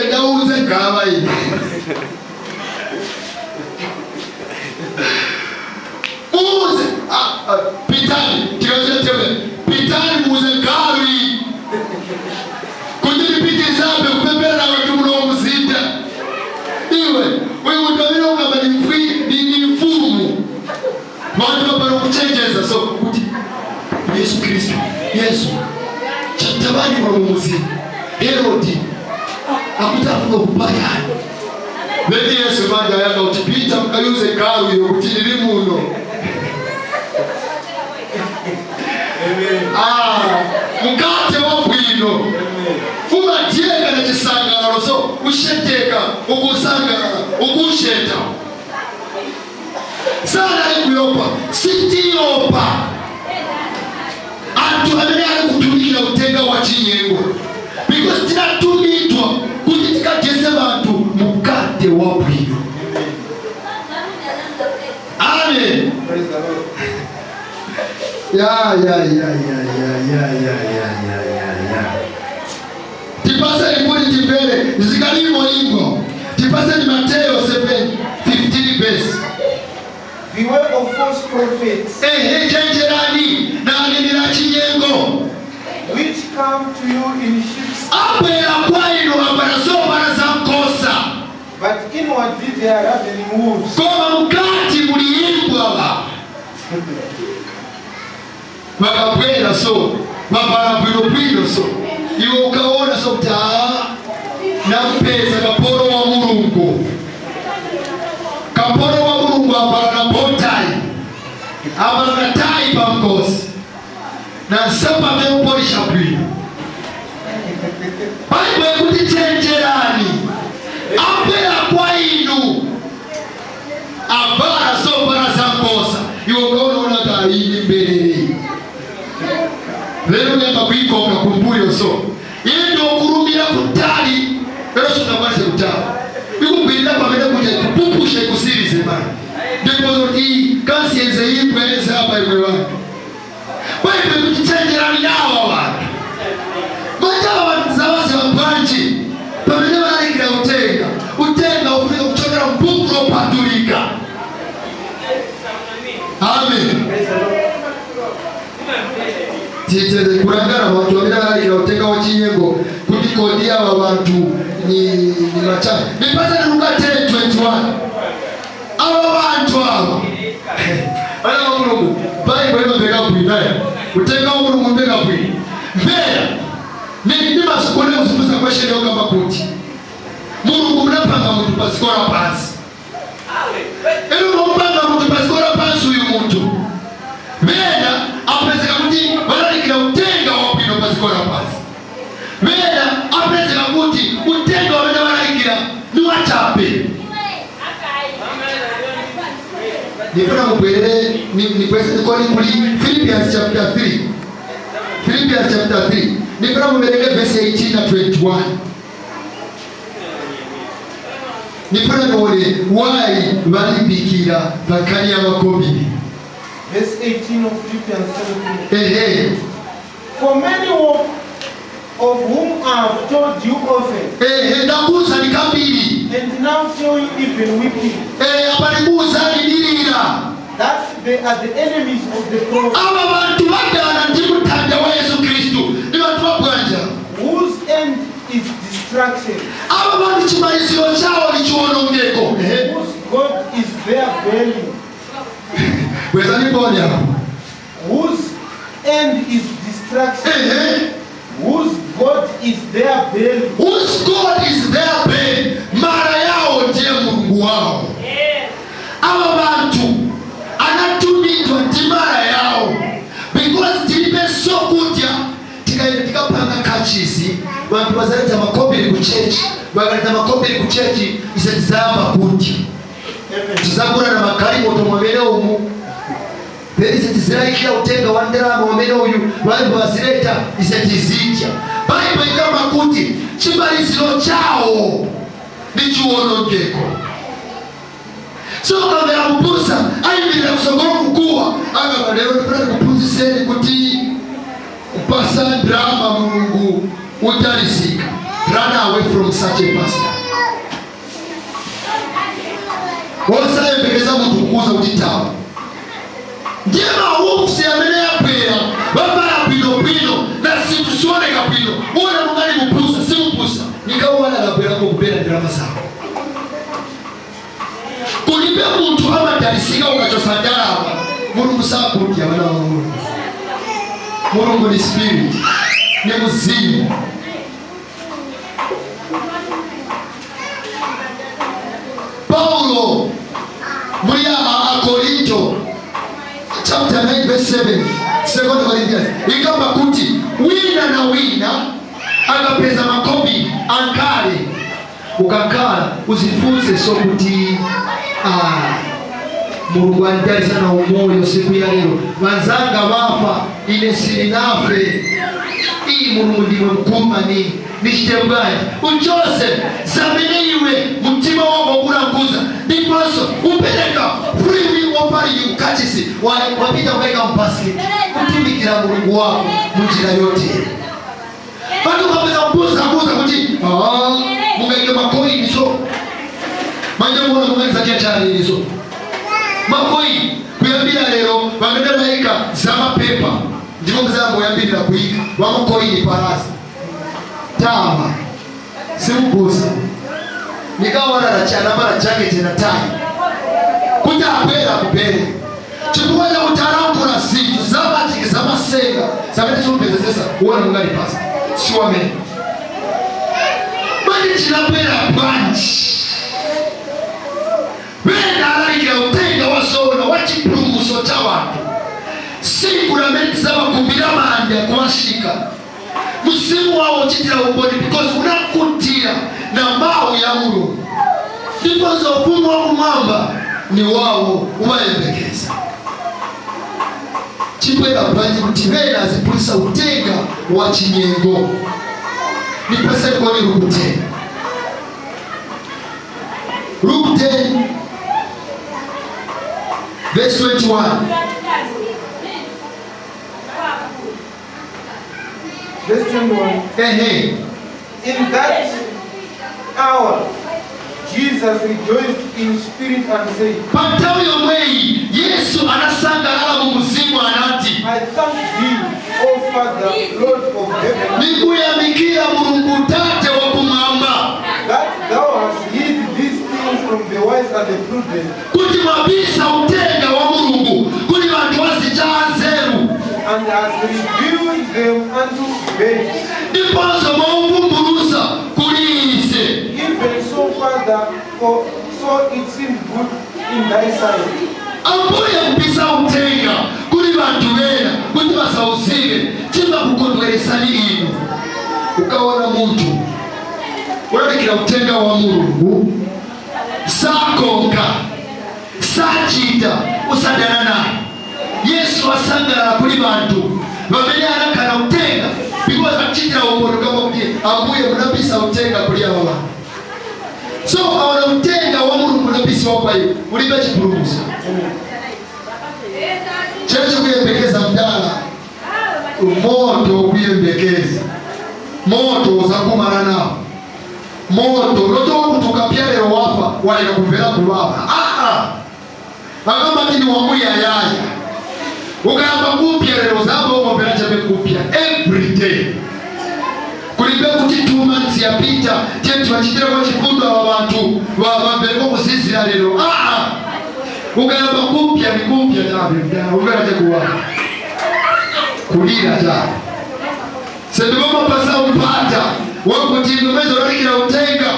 ndauze gava iyi, muze, ah, ah, pitani tikachetewe, pitani muze gavi kuti lipitizabe kupepera wetu muno muzinda. Iwe uyu muntu amene ukamba ni ni mfumu, vantu vapano kuchenjeza so kuti Yesu Kristu, Yesu chatabani muno mumuzinda, Herodi akuti afuna kupayani. Vedi Yesu manja yanga kuti pita mukayuze galu iyo kuti ndiri muno. Ah, mukate wabwino umadyeka na chisangalalo, so usheteka ukusangalala ukusheta sana ikuyopa sitiyopa anthu amene ali kutumikira kutenga wa chinyengo, because tinatumidwa kuti tikadyese vanthu mukate wabwino. Amen. Praise the Lord. Ya. Tipase ripoti timbere zikalimo ingo. Tipase ni Mateo 7:15 verse. Beware of false prophets, Chenjerani na anenera chinyengo, which come to you in sheep's, abwera kwa inu apana zopana za nkosa, but inwardly they are ravening wolves. Koma mukati muli imbwa ba. Vakabwera so vavala bwinobwino, so iwe ukaona so kuti aa, nampeza kapolo wa Mulungu, kapolo wa Mulungu avala na bow tie, avala na tai pamkosi na nsapato yopolisha bwino. Baibo ikuti chenjerani, abwera kwa inu avala zovala za nkosa, iwe ukaona una kuti ayini mbelere lero uyamba kuikonga kumbuyo, so iye ndokulumira kutali, lero sungakwanise kutali ikugwirira pamene kuja kupupuzira. Ndipo kuti kansiyenze ibweze apa imwe vantu. Baibulo kuti chenjerani nawo vantu. Manje ava vantu zavaziva bwanji pamene valalikira utenga. Utenga ufunika kuchokera mbuku lopatulika. Amen. Praise the Lord. Titeze kulangana vantu vamene valalikira utenga wa chinyengo kuti kodi ava vantu ni machana. Nipasa ni Luka 10:21. Ava vantu ava. Ana wa Mulungu, Bible imapeka bwino naye. Utenga wa Mulungu mpeka bwino. Mvera. Ni ndimasikone kuzifunza question yokamba kuti Mulungu munapanga munthu padziko lapansi. Inu mupanga munthu padziko lapansi uyu munthu. Vena apezeka kuti valalikira utenga wabwino padziko lapansi. Vena apezeka kuti utenga wamene valalikira ni wachabe. Nifuna mubwerere nikwese nikoni kuli Philippians chapter 3. Philippians chapter 3. Nifuna mubereke verse 18 na 21. Nifuna nione why valimbikira vakali ya makobiri. Verse 18 of Philippians 3. Ehe. For many walk, of whom I have told you often, Ehe, ndakuza ni kambiri. and now tell you even weeping, Eh, apa ndikuza nililira. that they are the enemies of the cross, Aba bantu badana ndi mutanda wa Yesu Kristu. Ni bantu babwanja. whose end is destruction, Aba bantu chimaliziro chawo ni chiwonongeko. Ehe. whose God is their belly, Bweza nipone hapo. whose end is destruction, Ehe. whose God is their belly, Whose God is their pain. Mara yao ndiye Mulungu wao. Aba bantu anatumidwa ndi mara yao because tilibe sokudya tikaenda tikapanga kachisi vantu vazaleta makobiri ku chechi, vakaleta makobiri ku chechi ise tizayamba kudya. Amen. Tizagula na makalimoto mwamene umu, then ise tizilalikira utenga wa ndalama mwamene uyu vantu vazileta ise tizidya. Baibo ikamba kuti chimaliziro chawo ndi chiwonongeko. So kamera kupusa ayimirira kusogolo kukuwa akaba lero ndifuna ndikuphunziseni kuti kupasa drama Mulungu utalisika. Run away from such a pastor. Wosayembekeza munthu kukuza kuti tawa ndiye maupsi amene yapera vavala bwinobwino na zinthu zioneka bwino, uona mungali mupusa simupusa nikauwana akabwerako kupera ndalama zako. Kulibe munthu amadalisika ukachosa ndalama. Mulungu sakudya, vana va Mulungu. Mulungu ni spirit, ni muzimu. Paulo muri Akorinto chapter 9 verse 7, 2 Corinthians ikamba kuti wina na wina akapeza makopi ankale ukakhala uzifunse sokuti Mulungu andidalitsa na umoyo siku ya lero, vanzanga vafa ine silinafe, iyi Mulungu ndiwe mkumani nichite bwanji uchose zamene iwe mtima wako ukulanguza ndiponso upereka free will offering ukachisi wapita kukaika mbasket kutumikira Mulungu wako munjira yote. Bantu kapeza kubuza kubuza kuti mungaike makoini so manje muona munganizatia chali so makoini kuyambira lero vamene vaika zamapepa ndipo muzamboyambirira kuyika wamakoini palasi tama simubusa nikaona rachana mara jacket na tai kuti apera kupere chifukwa chakuti alankhula zinthu zamachiki zamasenga zamene simupezesesa uona mungali pasi siwamene manje chinapera bwanji vena alalikira utenga wasoona wa chipulumutso cha wanthu siku lamene tizamakumbira manja kuwashika mzimu wawo uchitira umboni because unakutira na mawu ya Mulungu ndiponso ufumu wa kumwamba ni wawo umayembekeza. Chibwera bwanji kuti vena aziphunzitsa utenga wa chinyengo nipese koni Luke 10. Luke 10. Verse 21. Verse 21. Ehe. In that hour, Jesus rejoiced in spirit and said, Pa nthawi yomweyi Yesu anasangalala mu mzimu, anati, "I thank thee, O Father, Lord of heaven, "Nikuyamikira Mulungu Tate wakumwamba, that thou hast hid these things from the wise and the prudent, kuti mwabisa utenga wa Mulungu kuli vanthu wazichaa nzeru, and hast revealed them unto babes. Ndiponso mwauvumbulusa kuli ise." Even so, Father, for so it seemed good in thy sight." Ambuye kupisa utenga kuli vanthu vena kuti vasauzive chimakukondweresani inu. Ukaona munthu ulalikira utenga wa Mulungu sakonka, sachita, usadana naye. Yesu asangalala kuli vanthu vamene anakhala utenga because akuchitira umboni kama kuti Ambuye munapisa utenga kuli ava vanhu. So ukaona utenga wa Mulungu unapisiwa kwa iwe, ulibe chipulumutso. Checho kuyembekeza mdala, moto kuyembekeza, moto uzakumana nawo, moto lotoka kuti ukapya lero wafa, waleka kumvera kuwawa. Aa, akamba tini wamuyayaya, ukayamba kupya lero zamba umomvera chabe kupya every day. Kulibe kuti 2 months yapita, tiye tiwachitire kwa chifundo ava vantu vamvereko kuzizira lero. Aa, ukayamba kupya ni kupya chabe mdala, umvera chekuwawa, kulira chabe. Sendivamapasa mpata wakuti mwezi olalikira utenga,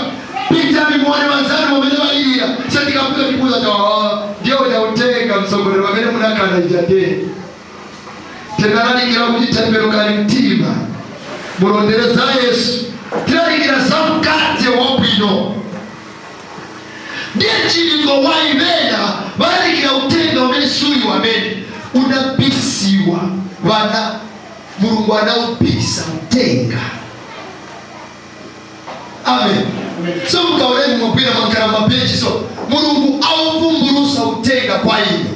pitani muone wanzanu wamene valilira. Setikafika tikuza ta ndiyo ya utenga msogolero wamene munakana ijade. Tinalalikira kuti temberukani mtima, mulondereza Yesu. Tilalikira za mkate wabwino. Ndiye chilingo waimena valalikira utenga umene suli wamene unabisiwa vana. Mulungu anaupisa utenga. Amen. So mkauleni mupira mwankala mapeji, so Mulungu auvumbulusa utenga kwa ino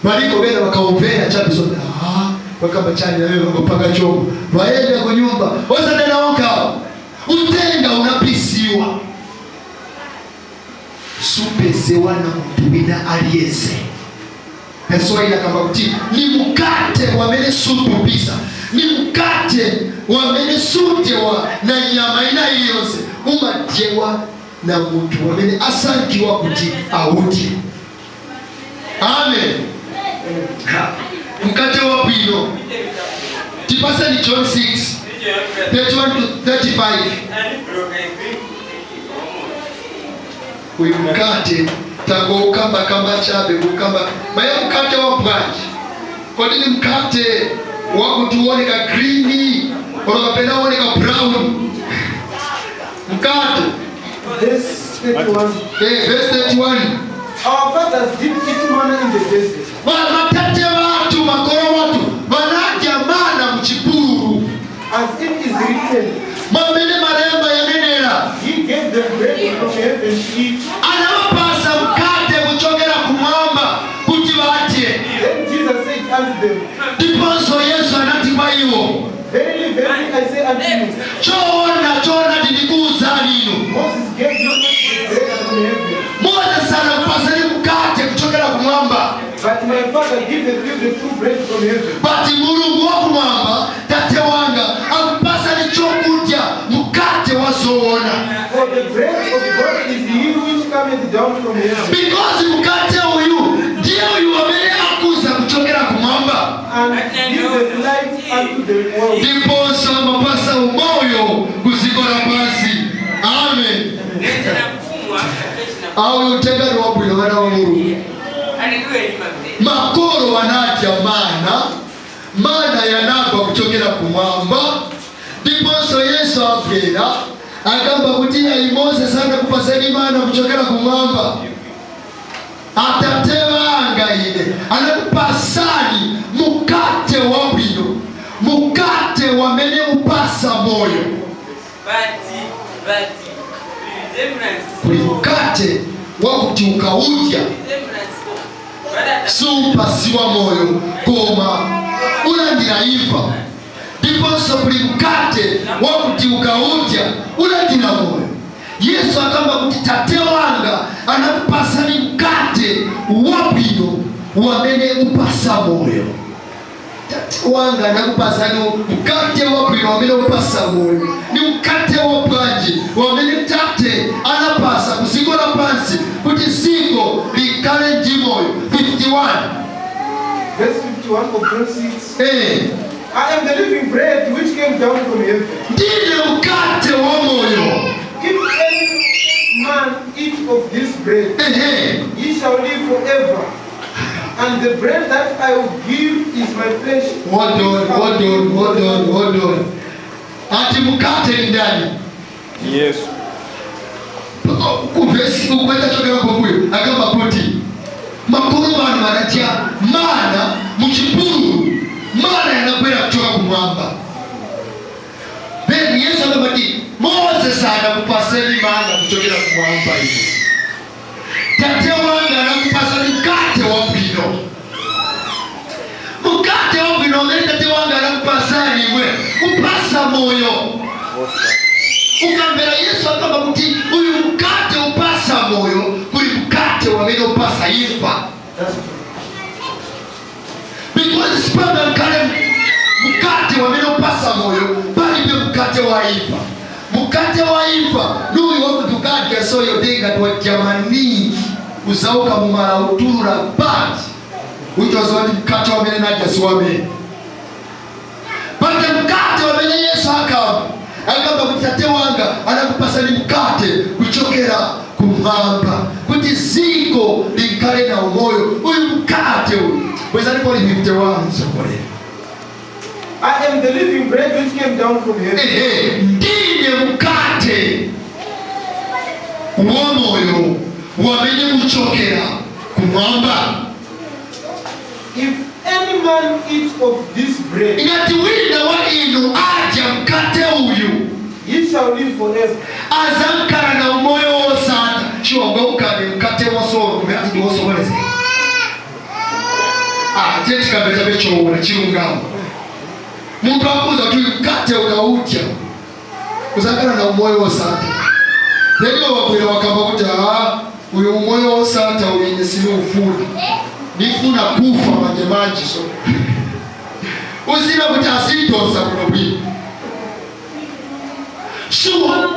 valiko vena vakaumvera chabiso, ah, vakamba chani nawe vakopanga chombo vaenda kunyumba osanena onkawo. Utenga unapisiwa, supezewa na muntu wina aliyese. That's akamba kuti ni mukate wamene sutupisa, ni mukate wamene sudyewa na nyama ina iliyonse, umadyewa na muntu wamene asankiwa kuti audye. Amen. Ha. Mkate wabwino, tipaseni John 6 31 to 35. Uyu mkate tangoukamba kamba chabe kukamba maye mkate wa bwanji? Kodi ni mkate wakuti uoneka green or kapena uoneka brown mkate? Verse 31. Verse 31. Our fathers did eat manna in the desert. Matate watu, makolo watu vanadya mana muchipululu. As it is written, Mwamene malemba yanenera, He gave them bread from heaven to eat. Anawapasa mkate kuchokera kumwamba kuti vadye. Then Jesus said unto them, Ndiponso Yesu anati kwa iwo, "Verily, verily, I say unto you, "Choona choona ndikuwuzani inu, Moses gave you not the bread from heaven, Mose sanakupasani mkate kuchokera kumwamba, but my Father giveth you the true bread from heaven. But Mulungu wakumwamba, tate wanga, akupasani chokudya, mkate wazoona." For the bread of God is he which cometh down from heaven Because mkate uyu ndiye uyu wamene akuza kuchokera kumwamba, and giveth life unto the world." Ndiponso amapasa umoyo kuziko la pansi. Amen. Awu utengani wabwino, wana wa Mulungu. Makolo wanadya mana, mana yanagwa kuchokera kumwamba. Ndiponso Yesu abwera akamba kuti ayi, Mose sanakupaseni mana kuchokera kumwamba, atate vanga ine anakupasani mukate wabwino, mukate wamene upasa moyo. Kuli mukate. Wakuti ukaudya supasiwa moyo, koma ulandira imfa. Ndiponso kuli mkate wakuti ukaudya ulandira moyo. Yesu akamba kuti, "Tate wanga anakupasani mkate wabwino wamene upasa moyo." Tate wanga anakupasani mkate wabwino wamene upasa moyo. Ni mkate wa bwanji wamene tate anapasa kuziko la pansi kuti ziko likhale ndi moyo? 51. Verse 51 of John 6. I am the living bread which came down from heaven. Ndine mkate wa moyo. If any man eat of this bread, he shall live forever. And the bread that I will give is my flesh. Hold on, hold on, hold on, hold on. Ati mkate ni ndani? Yesu. Kuvesi ukwenda chokera kumbuyo akamba kuti makulu bano banatya mana muchipululu, mana yanakwera kuchoka kumwamba. Then Yesu akamba ti, "Mose sanakupaseni mana kuchokera kumwamba ino. Tate wanga anakupasani mkate wabwino. Mkate wabwino amene tate wanga anakupasani imwe upasa moyo." Ukamvera Yesu akamba kuti uyu mkate upasa moyo, kuli mkate wamene upasa imfa. That's true. Because sipanga mkale mkate wamene upasa moyo, palibe mkate wa imfa. Mkate wa imfa nuyu wakuti ukadya soyo ngati wadya maningi, uzauka mumala utulula, but uchoziwa kuti mkate wamene nadya si wamene. Pate mkate wamene Yesu akamba, akamba kuti tate wanga anakupasani mkate kuchokera kumwamba kuti ziko likhale na umoyo. Uyu mkate uyu, bwezani poli 51 sokolera. I am the living bread which came down from heaven. Ehe, ndine mkate wa moyo wamene kuchokera kumwamba. If any man eat of this bread, Ngati wina wa inu adya mkate uyu, he shall live forever. Azankhala na umoyo wosatha. Chiwanga ukane mkate wasolo kumene ati ndiwosokonezeka. Ah, tiye tikambe chabe choona chilungamo. Munthu akuza kuti uyu mkate ukaudya uzakhala na umoyo wosatha, then iwo wakwera wakamba kuti, "Ah, uyu umoyo wosatha uyu ine siniufuna, nifuna kufa manje manje." So uziva kuti asitosa kuno bwino. Sure,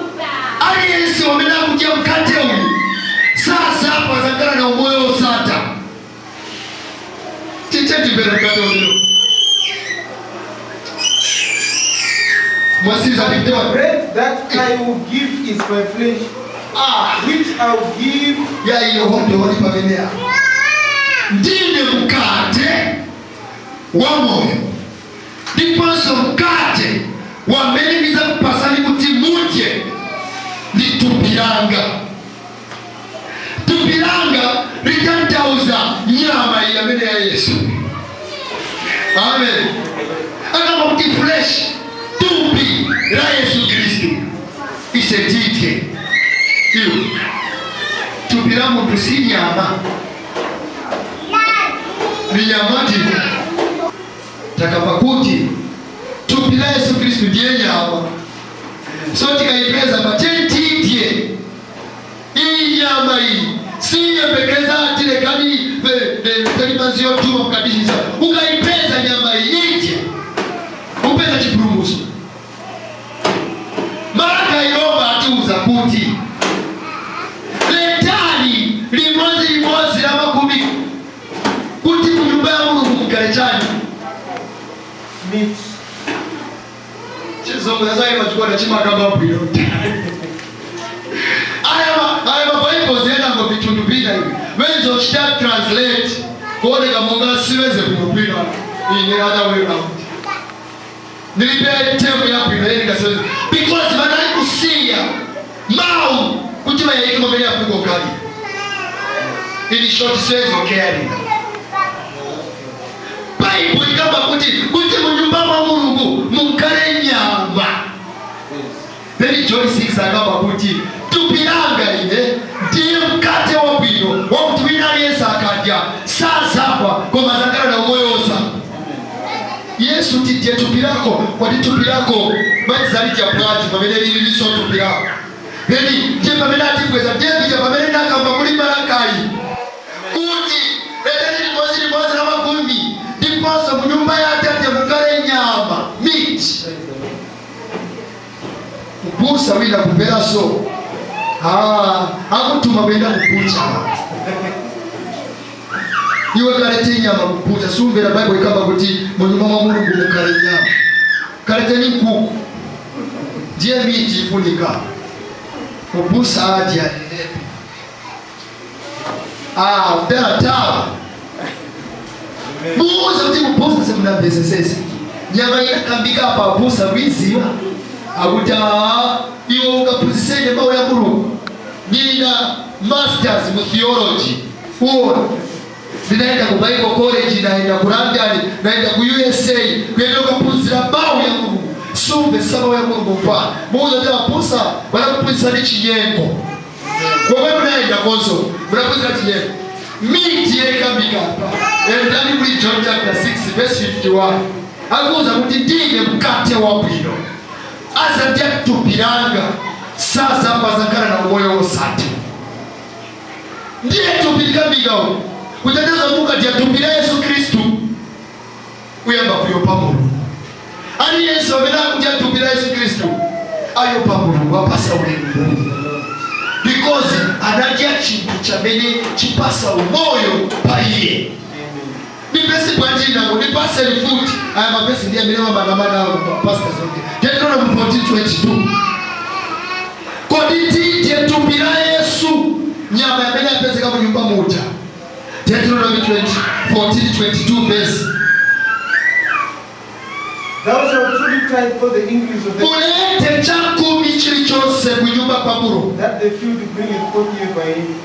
aliyense wamene akudya mkate uyu sasa apo azakhala na umoyo wosatha. Titendipere mkate uyu mwasiriza 51. Bread that I will give is my flesh, which I will give Ya, iyo honde pamene apo. Ndine mkate wa moyo, ndiponso mkate wamene ndizakupasani kuti mudye ndi thupi langa. Thupi langa litanthauza nyama iyi amene ya Yesu. Amen. Akamba kuti flesh, thupi la Yesu Khristu, ise tidye. Iwe, thupi la munthu si nyama, ni nyamati. Takamba kuti thupi la Yesu Khristu ndiye nyama, so tikayipeza patentidye iyi nyama iyi, siyembekeza atilekani tali yotuma mukadishiza. Ukayipeza nyama iyi, idye, upeza chipulumutso. Maraka ilomba atiuza kuti letani limodzi limodzi la makumi kuti munyumba ya Mulungu mukale chani? Meat. Chizungu sasa machikona chimakamba bwino. Aya mabaibulo enango vitundu vina hivi wenzo chita translate kuoneka monga siweze bwino bwino. Ine other way round, nilipe temu ya bwino yeni kaseweze, because vanali kusiya mau kuti vayaike mamene yakuko kali. In short, siwezi okaringa Baibulo ikamba kuti munyumba mwa Mulungu mukale nyama. Then John 6 akamba kuti thupi langa ine ndiye mkate wabwino. Akadya sazafa, koma azakhala na umoyo wosa. Yesu, tidye thupi lako. Kwati thupi lako maizalidya bwanji pamene lili liso thupi lako? Then ndiye pamene atibweza David, pamene nakamba kuli Malakayi kuti letani limodzi limodzi la makumi, ndiponso mu nyumba ya Atate mukale nyama, meat. Kupusa wina kuperaso. Ah, akutuma kwenda kupucha, iwe kalete nyama kupucha. Sumvera Bible ikamba kuti munyumba mwa Mulungu mukale nyama. Kaleteni nkuku, ndiye meat ifunika. Kupusa adya nenepe. Ah, udala muuze kuti kupusa simunamvesesese. Nyama inakambika apa, apusa wiziwa akuti, "Ah, iwe ungaphunzisene mawu ya Mulungu? Nina masters mu theology. Uona, ndinaenda ku Bible college, naenda ku London, naenda ku USA kuyenda kuphunzira mawu ya Mulungu. Sumvesa mawu ya Mulungu." Mfano muuze kuti apusa wanakuphunzisa ndi chinyengo. Komwe munaenda konso munaphunzira chinyengo. Meat yekambika apa, endani kuli John chapter 6 verse 51. Akuuza kuti ndine mkate wabwino, azadya thupi langa sazamba, azakhala na umoyo wosatha. Ndiye thupi likambikawo kuteteza kuti ukadya thupi la Yesu Khristu uyamba kuyopa Mulungu. Aliyense amene akudya thupi la Yesu Khristu ayopa Mulungu, apasa ulemu Mulungu, because anadya chinthu chamene chipasa umoyo pa iye. Nipesi bwanjinango nipase lifuti. Aya mapesi ndiye amene mamanamana pastor zonke. Deuteronomy 14:22. Kodi tidye thupi la Yesu, nyama yamene yapezeka mu nyumba muja? Deuteronomy 20, 14:22 verse. Thou shalt truly tithe all the increase of the Mulete chakumi chilichonse ku nyumba kwa Mulungu. That the field bringeth forth year by year.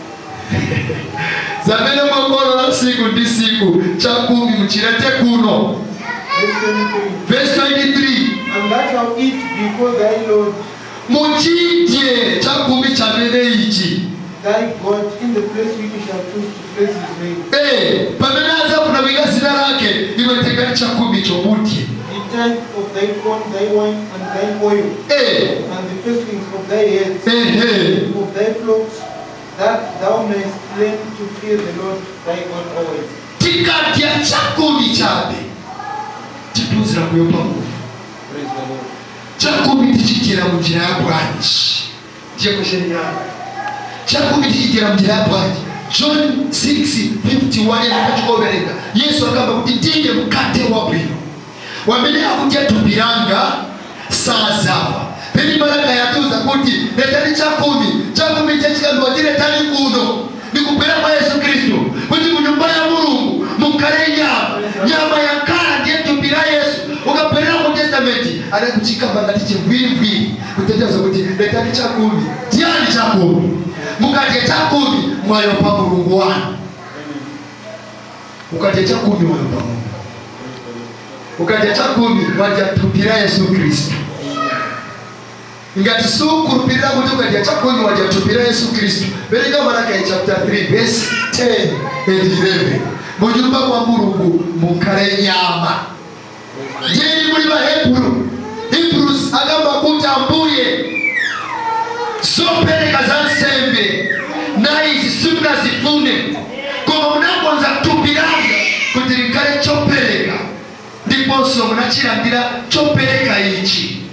Zamene mwakolola siku ndi siku, chakumi muchilete kuno. Verse 23. Verse 23. And thou shalt eat before thy Lord Muchidye chakumi chamene ichi thy God in the place which he shall choose to place his name. Eh, pamene azafuna kuyika zina lake, iwe tengani chakumi chomudye. The tithe of thy corn, thy wine, and thine oil, and the firstlings of thy herds, of thy flocks, that thou mayest learn to fear the Lord thy God always. Tikadya chakumi chabe tiphunzira kuyopa Mulungu. Praise the Lord. Chakumi tichidyera munjira ya bwanji? Ndiye question yangu. Chakumi tichidyera munjira ya bwanji? John 6:51 yakachikoverenga, Yesu akamba kuti ndine mkate wabwino, wamene akudya thupi langa sazafa. Peni Malaka yatiuza kuti letani chakumi. Chakumi chechikambiwa tiletani kuno nikubwera kwa Yesu Khristu, kuti munyumba ya Mulungu mukhale nyama. Nyama yakhala ndiye thupi la Yesu. Ukabwerera ku Testamenti adakuchikamba ngati chimvwimvwi, kuteteza kuti letani chakumi, tiyani chakumi. Mukadya chakumi mwayopa Mulungu wanu. Ukadya chakumi mwayopa Mulungu. Ukadya chakumi wadya thupi la Yesu Khristu. Ngati sukhulupirira kuti ukadya chakumi wadya thupi la Yesu Khristu, pereka Malaka chapter 3 verse 10 and 11. Munyumba mwa Mulungu mukhale nyama. Ndili muli Bahebru, Hebrews akamba kuti, Ambuye, zopereka za nsembe na izi simunazifune, koma munakonza thupi langa kuti likhale chopereka, ndiponso munachilandira chopereka ichi.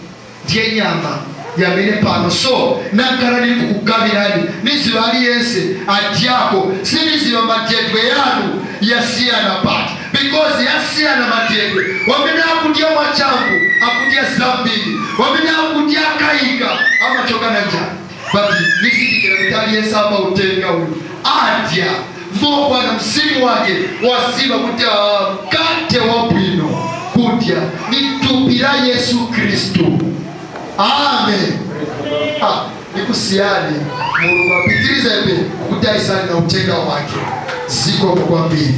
Ndiye nyama yamene pano so nankhala ndili kukugawirani. Niziwa aliyense adyako. Siniziwa madyedwe yanu yasiyana pati, because yasiyana madyedwe. Wamene akudya mwachangu akudya zambiri, wamene akudya akayika amachoka na njala. But nizindikira kuti aliyense amautenga uyu adya mokwana msimu wake, waziva kuti, ah, mkate wabwino kudya ni thupi la Yesu Khristu. Amen. Ah, nikusiyani. Mulungu apitirizebe kukudalisani na utenga wake. Zikomo kwambiri.